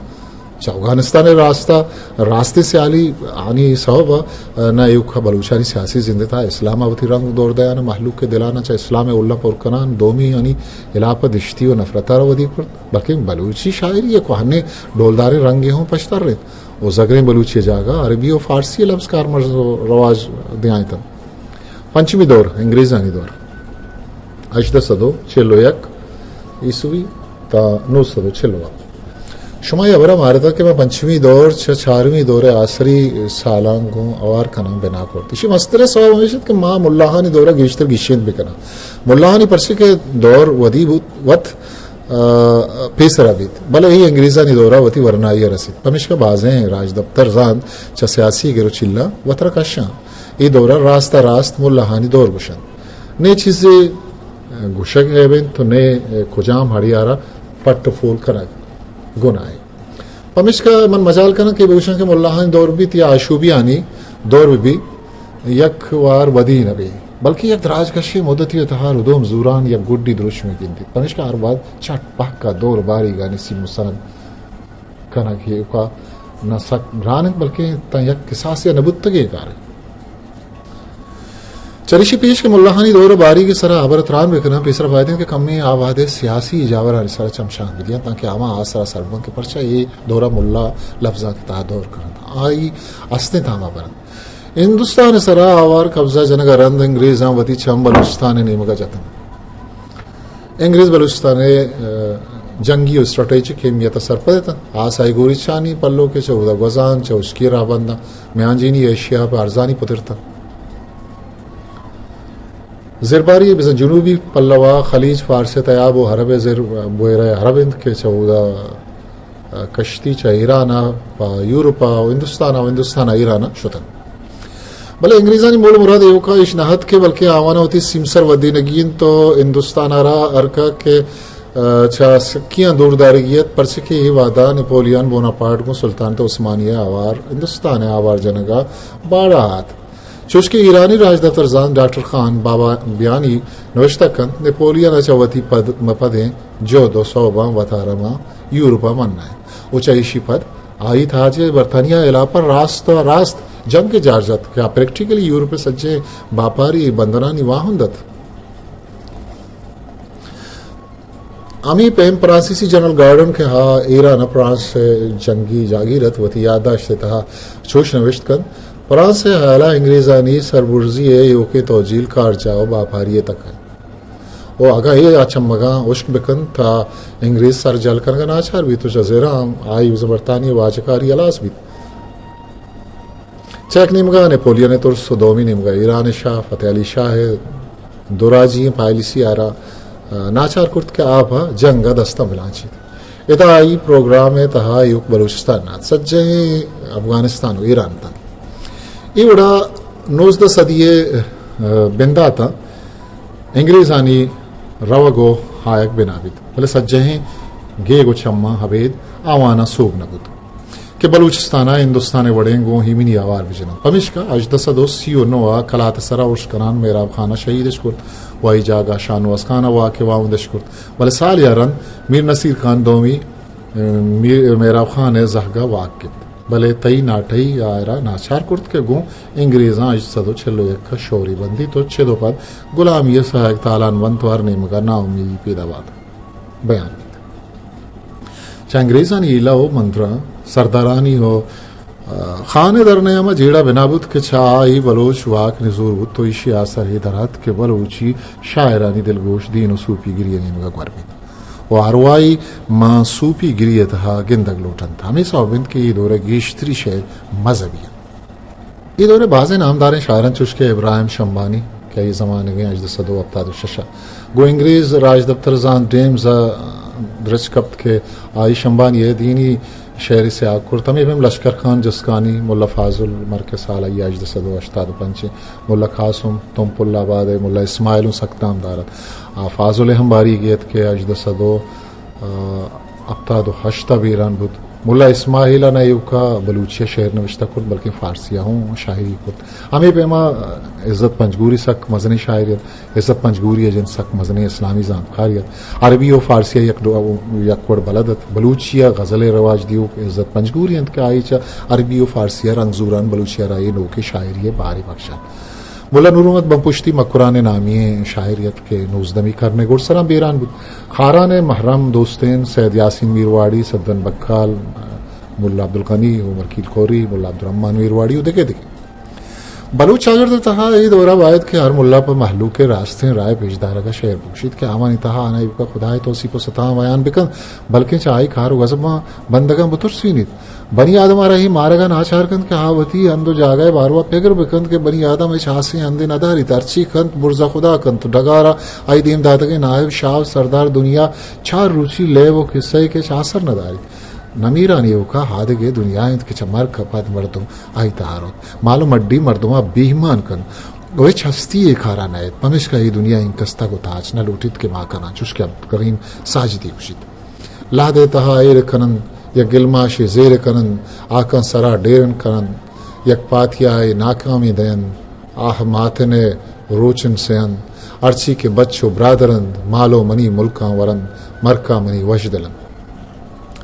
چہ اوگانستان ء راست ء راستیں سیالی آنی سوب ء نہ ایوک ء بلوچانی سیاسی زند ء تہا اسلام ء وتی رنگ دور دیان ء مہلوک ء دلان ء چہ اسلام ء الم پر کنان، دومی آنی ہلاپ ء دشتی و نفرت ء را ودی کرت۔ بلکیں بلوچی شاعری ء کوہنیں ڈولداریں رنگے ہوں پشتر انت و زگریں بلوچی ء جاگہ عربی و فارسی ء لبز کارمرز و رواج دیاں انت۔ پنچمی دور، انگریزانی دور، ہژدہ سد و چل و یک عیسوی تا نو سد و چل و ہپت۔ شما اے ہبر ءَ مارتگ کہ ما پنچمی دور چہ چارمی دور ءِ آسری سالاں گوں ہوار کناں بنا کرت۔ ایشی مستریں سوب ہمیش انت کہ ما ملاہانی دور ءَ گیشتر گیشینت بکناں۔ ملاہانی پرچے کہ دور ودی بوت، وت، آ، پیسرا بیت، بلے اے انگریزانی دور ءَ وتی ورنائی ءَ رسیت۔ پمیشکا بازیں راجدپتر زانت چہ سیاسی گر و چلاں وترا کشاں۔ اے دور ءَ راست ءَ راست ملاہانی دور گوشنت۔ نے چیزے گوشگ عیب انت و نے کجام ہڑی ءَ را پٹ و پول کنگ گناہ انت۔ پمیشکا من مجال کناں کہ بگوشاں کہ ملاہانی دور بیت یا آشوبیانی دور بہ بیت، یک وار ودی نہ بیت، بلکہ یک دراج کشیں مدتی ءِ تہا ردوم زوران یک گڈی دروشمے گندیت۔ پمیشکا ہر وہد چٹ پہک ءَ دور باریگانی سیم و سرند کنگ ایوکا نہ سک گران انت، بلکیں تاں یک کساسے ءَ نہ بوتگیں کارے۔ چریشی پیش کہ ملاہانی دور ءِ باریگ ءِ سرا ہبر ءَ تران بکناں، پیسرا باید انت کہ کمیں آ وہد ءِ سیاسی جاورانی سرا چمشانک بدیاں، تانکہ آواں آ سرا سر بنت کہ پرچا اے دور ءَ ملا لبزانک ءِ تہا دور کننت، آئی استیں تاما برنت۔ ہندوستان ءِ سرا آوار قبضہ جنگ ءَ رند انگریزاں وتی چم بلوچستان ءِ نیمگ ءَ جتنت۔ انگریز بلوچستان ءِ، آ، جنگی و اسٹریٹجک اہمیت ءَ سرپد اتنت۔ آ ساحگوریچانی پلو کہ چہ اودا گوزان، چہ ہشکی ءِ راہبنداں میانجینی ایشیا ءَ پہ ارزانی پترتنت۔ زرباری بزاں جنوبی پلوا خلیج فارس ءِ تیاب و عرب ءِ زر بویرہ عرب انت کہ چہ اودا کشتی چہ ایران ءَ پہ یورپ ءَ و ہندوستان ءَ و ہندوستان ءَ ایران ءَ شتنت۔ بلے انگریزانی مول مراد ایوکا ایش نہ ات کہ بلکیں آواناں وتی سیمسر ودینگی انت و ہندوستان ءَ را ہرکہ کہ، آ، چہ سکیاں دور دارگی ات، پرچہ کہ اے وہدا نپولین بوناپارٹ گوں سلطانت عثمانی ءِ آوار ہندوستان ءِ آوار جنگ ءَ باڑا ات۔ چوش کہ ایرانی راجدپتر زانت ڈاکٹر خان بابا بیانی نوشتہ کنت، نپولین ءَ چہ وتی پد، مپدیں جہد و سوباں وتارا ماں یورپ ءَ منائینت و چہ ایشی پد آئی تاج برطانیہ ءِ ہلاپ ءَ راست ءَ راست جنگ ءِ جار جت کہ آ پریکٹیکلی یورپ ءِ سجیں باپاری بندرانی واہند ات۔ ہمے پیم فرانسیسی جنرل گارڈن کہ آ ایران ءَ فرانس ءِ جنگی جاگیر ات، وتی یادداشت ءِ تہا چوش نوشت کنت، فرانس ءِ ہیال ءَ انگریزانی سربرزی ءِ ایوکیں توجیل کارجاہ و باپاری ءِ تک ءَ انت و اگاں اے آ چمگاں ہشک بہ کنت تہ انگریز سر جہل کنگ ءَ ناچار بیت و چہ زر ءَ ہم آئی بزاں برطانیہ ءِ واجکاری ہلاس بیت۔ چہ یک نیمگا نپولین ءِ ترس و دومی نیمگا ایران ءِ شاہ فتح علی شاہ ءِ دو راجی پالیسی ءَ را، آ، ناچار کرت کہ آ پہ جنگ ءَ دستاں بلانچیت۔ ادا آئی پروگرام ءِ تہا ایوک بلوچستان نہ ات، سجہیں افغانستان و ایران اتنت۔ اے وڑا نوزدہ صدی ءِ، آ، بندات ءَ انگریزانی روگ و آیگ بنا بیت، بلے سجہیں گیگ و چماں ابید آواناں سوب نہ بوت کہ بلوچستان ءَ ہندوستان ءِ وڑیں گوں ایمنی آوار بجننت۔ پمیشکا ہژدہ سد و سی و نو ءَ کلات ءِ سرا ارش کنان مہراب خان ءَ شہید اش کرت و آئی جاگہ شاہنواز خان ءَ واک ءِ واہند اش کرت، بلے سالے ءَ رند میر نصیر خان دومی، ءَ، میر، مہراب خان ءِ زہگ ءَ واک گپت۔ بلے تئی ناٹہی آئرا ناچار کرت کہ گوں انگریزاں ہژدہ سد و چل و یک ءَ شوری بندیت و چد و پد گلامی ءِ ساہگ تالان بنت و ہر نیمگ ءَ ناامیدی پیدا بات، بیان بیت۔ چہ انگریزانی ہیلہ و مندراں سردارانی و، آ، خان ءِ درنیام ءَ جیڑہ بنا بوت کہ چہ آئی بلوچ واک نزور بوت و ایشی ءَ آسر اے در ات کہ بلوچی شاعرانی دلگوش دین و صوفی گری ءِ نیمگ ءَ گور بیت و ارواہی ماں صوفی گری ءِ تہا گندگ لوٹنت۔ ہمے سوب انت کہ اے دور ءِ گیشتری شعر مذہبی انت۔ اے دور ءِ بازیں نامداریں شاعراں چوش کہ ابراہیم شمبانی کہ آئی زمانگیں ہژدہ سد و ہپتاد و شش ءَ گوں انگریز راجدپتر زانت ڈیمز ءَ درچک کپت کہ آئی شمبانی ءِ دینی شعری سیاہ کرت۔ ہمے پیم لشکر خان جسکانی، ملا فاضل مر کہ سال آئی ہژدہ سد و ہشتاد و پنچ ءَ، ملا قاسم تمپ اللہ آباد ءِ، ملا اسماعیل اوں سک نامدار ات۔ آ فاضل ءِ ہم باریگے ات کہ ہژدہ سد و ہپتاد و ہشت ءَ بیران بوت۔ ملا اسماعیل ءَ نہ ایوکا بلوچی ءَ شعر نوشتہ کرت، بلکیں فارسی ءَ ہوں شاعری کرت۔ ہمے پیما عزت پنجگوری سک مزنیں شاعرے ات۔ عزت پنجگوری ءِ جند سک مزنیں اسلامی زانتکارے ات۔ عربی و فارسی ءَ یک دو، یک وڑ بلد ات۔ بلوچی ءَ غزل ءِ رواج دیوک عزت پنجگوری انت کہ آئی چہ عربی و فارسی ءَ رنگ زوران بلوچی ءَ را اے نوکیں شاعری ءِ بارے بخشات۔ ملا نور محمد بمپشتی مکران ءِ نامی ئیں شاعرے ات کہ نوزدہمی کرن ءِ گڈسراں بیران بوت۔ خاران ءِ محرم دوستین، سید یاسین میرواڑی، سدن بکال، ملا عبدالغنی، عمر کیلکوری، ملا عبدالرحمن میرواڑی و دگہ دگہ۔ بلوچ چاگرد ءِ تہا اے دور ءَ باید کہ ہر ملا پہ مہلوک ءِ راستیں راہ ءِ پیش دارگ ءَ شعر بگوشیت کہ آوانی تہا نہ ایوک ءَ خدا ءِ توسیپ ءُ ستاں بیان بکن، بلکیں چہ آئی کار ءُ گزباں بندگاں بترسینیت۔ بنی آدم ءَ را اے مارگ ءَ ناچار کنت کہ آ وتی ہند ءُ جاگہ ءِ باروا پگر بکنت کہ بنی آدم ہچ ہاسیں ہندے نہ داریت، ہرچی کنت برز ءَ خدا کنت، ڈگار ءَ آئی دیم داتگیں نائب شاہ ءُ سردار دنیا چار روچی لیب ءُ کسہ ءَ کہ ہچ آسر نہ داریت۔ نمیران ایوک ءَ آدگہ دنیا انت کہ چہ مرگ ءَ پد مردم آئی تہا روت۔ مال ءُ مڈی مردم ءَ بیہمان کنت ءُ ہچ ہستی اے کار ءَ نئیت۔ پمیشکا اے دنیا انکس تگ ءُ تاچ نہ لوٹیت کہ ما کناں، چوش کہ عبدالکریم ساجدی گوشیت۔ لہد ءِ تہا ایر کنن، یک گلماشے زیر کنن، آکاں سرا ڈیرن کنن، یک پاتیائے ناکامی دئین، آہ ماتن ءِ روچن سئین، ہرچی کہ بچ ءُ برادر انت، مال ءُ منی ملکاں ورن، مرکا منی وش دلن۔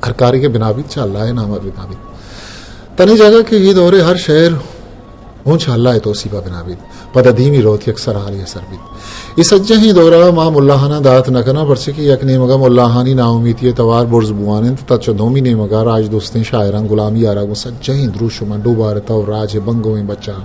ہر کارے کہ بنا بیت، چہ اللہ ءِ نام ءَ بنا بیت۔ تنی جاگہ کہ اے دور ءِ ہر شعر اوں چہ اللہ ءِ توسیپ ءَ بنا بیت، پدا دیمی روت یک سرحالے ءَ سر بیت۔ اے سجہیں دور ءَ ما ملاہاناں دات نہ کناں، پرچہ کہ یک نیمگ ءَ ملاہانی ناامیتی ءِ توار برز بوان انت، تاں چہ دومی نیمگ ءَ راج دوستیں شاعراں غلامی ءَ را گوں سجہیں دروشماں ڈوبارتہ ءُ راج ءِ بنگویں بچاں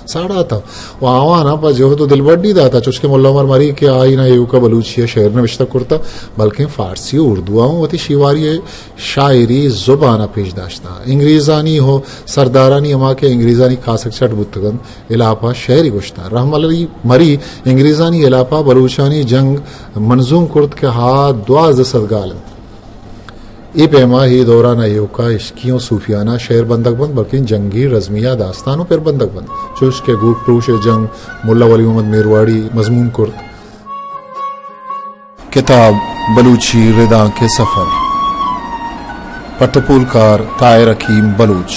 ساڑاتہ ءُ آواناں پہ جہد ءُ دلبڈی داتہ، چوش کہ ملا عمر مری کہ آئی نہ ایوک ءَ بلوچی ءَ شعر نبشتہ کرتہ، بلکیں فارسی ءُ اردو ءَ اوں وتی شیواری ءِ شاعری زبان ءَ پیش داشتہ۔ انگریزانی ءُ سردارانی، ہما کہ انگریزانی کاسگ چٹ بوتگ انت، ہلاپ ءَ شعرے گوشتہ۔ رحمت علی مری انگریزانی ہلاپ ءَ بلوچانی جنگ منظوم کرت کہ آ دوازدہ سد گال انت۔ اے پیما اے دور ءَ نہ ایوک ءَ عشقی ءُ صوفیانہ شعر بندگ بنت، بلکیں جنگی رزمیہ داستان اوں پر بندگ بنت، چوش کہ گوک پروش ءِ جنگ ملا ولی محمد میرواڑی مضمون کرت۔ کتاب بلوچی ردانک ءِ سفر، پٹ ءُ پولکار طاہر حکیم بلوچ،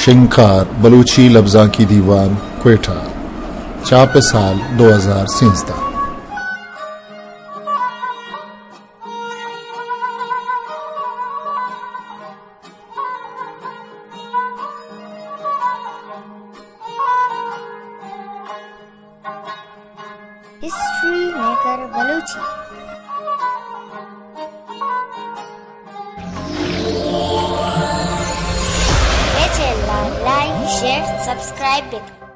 شنگکار بلوچی لبزانکی دیوان کوئٹہ، چاپ سال دو ہزار سینزدہ۔ ہسٹری میکر بلوچی۔ مئے چینل ءَ لائک، شیئر، سبسکرائب بکن۔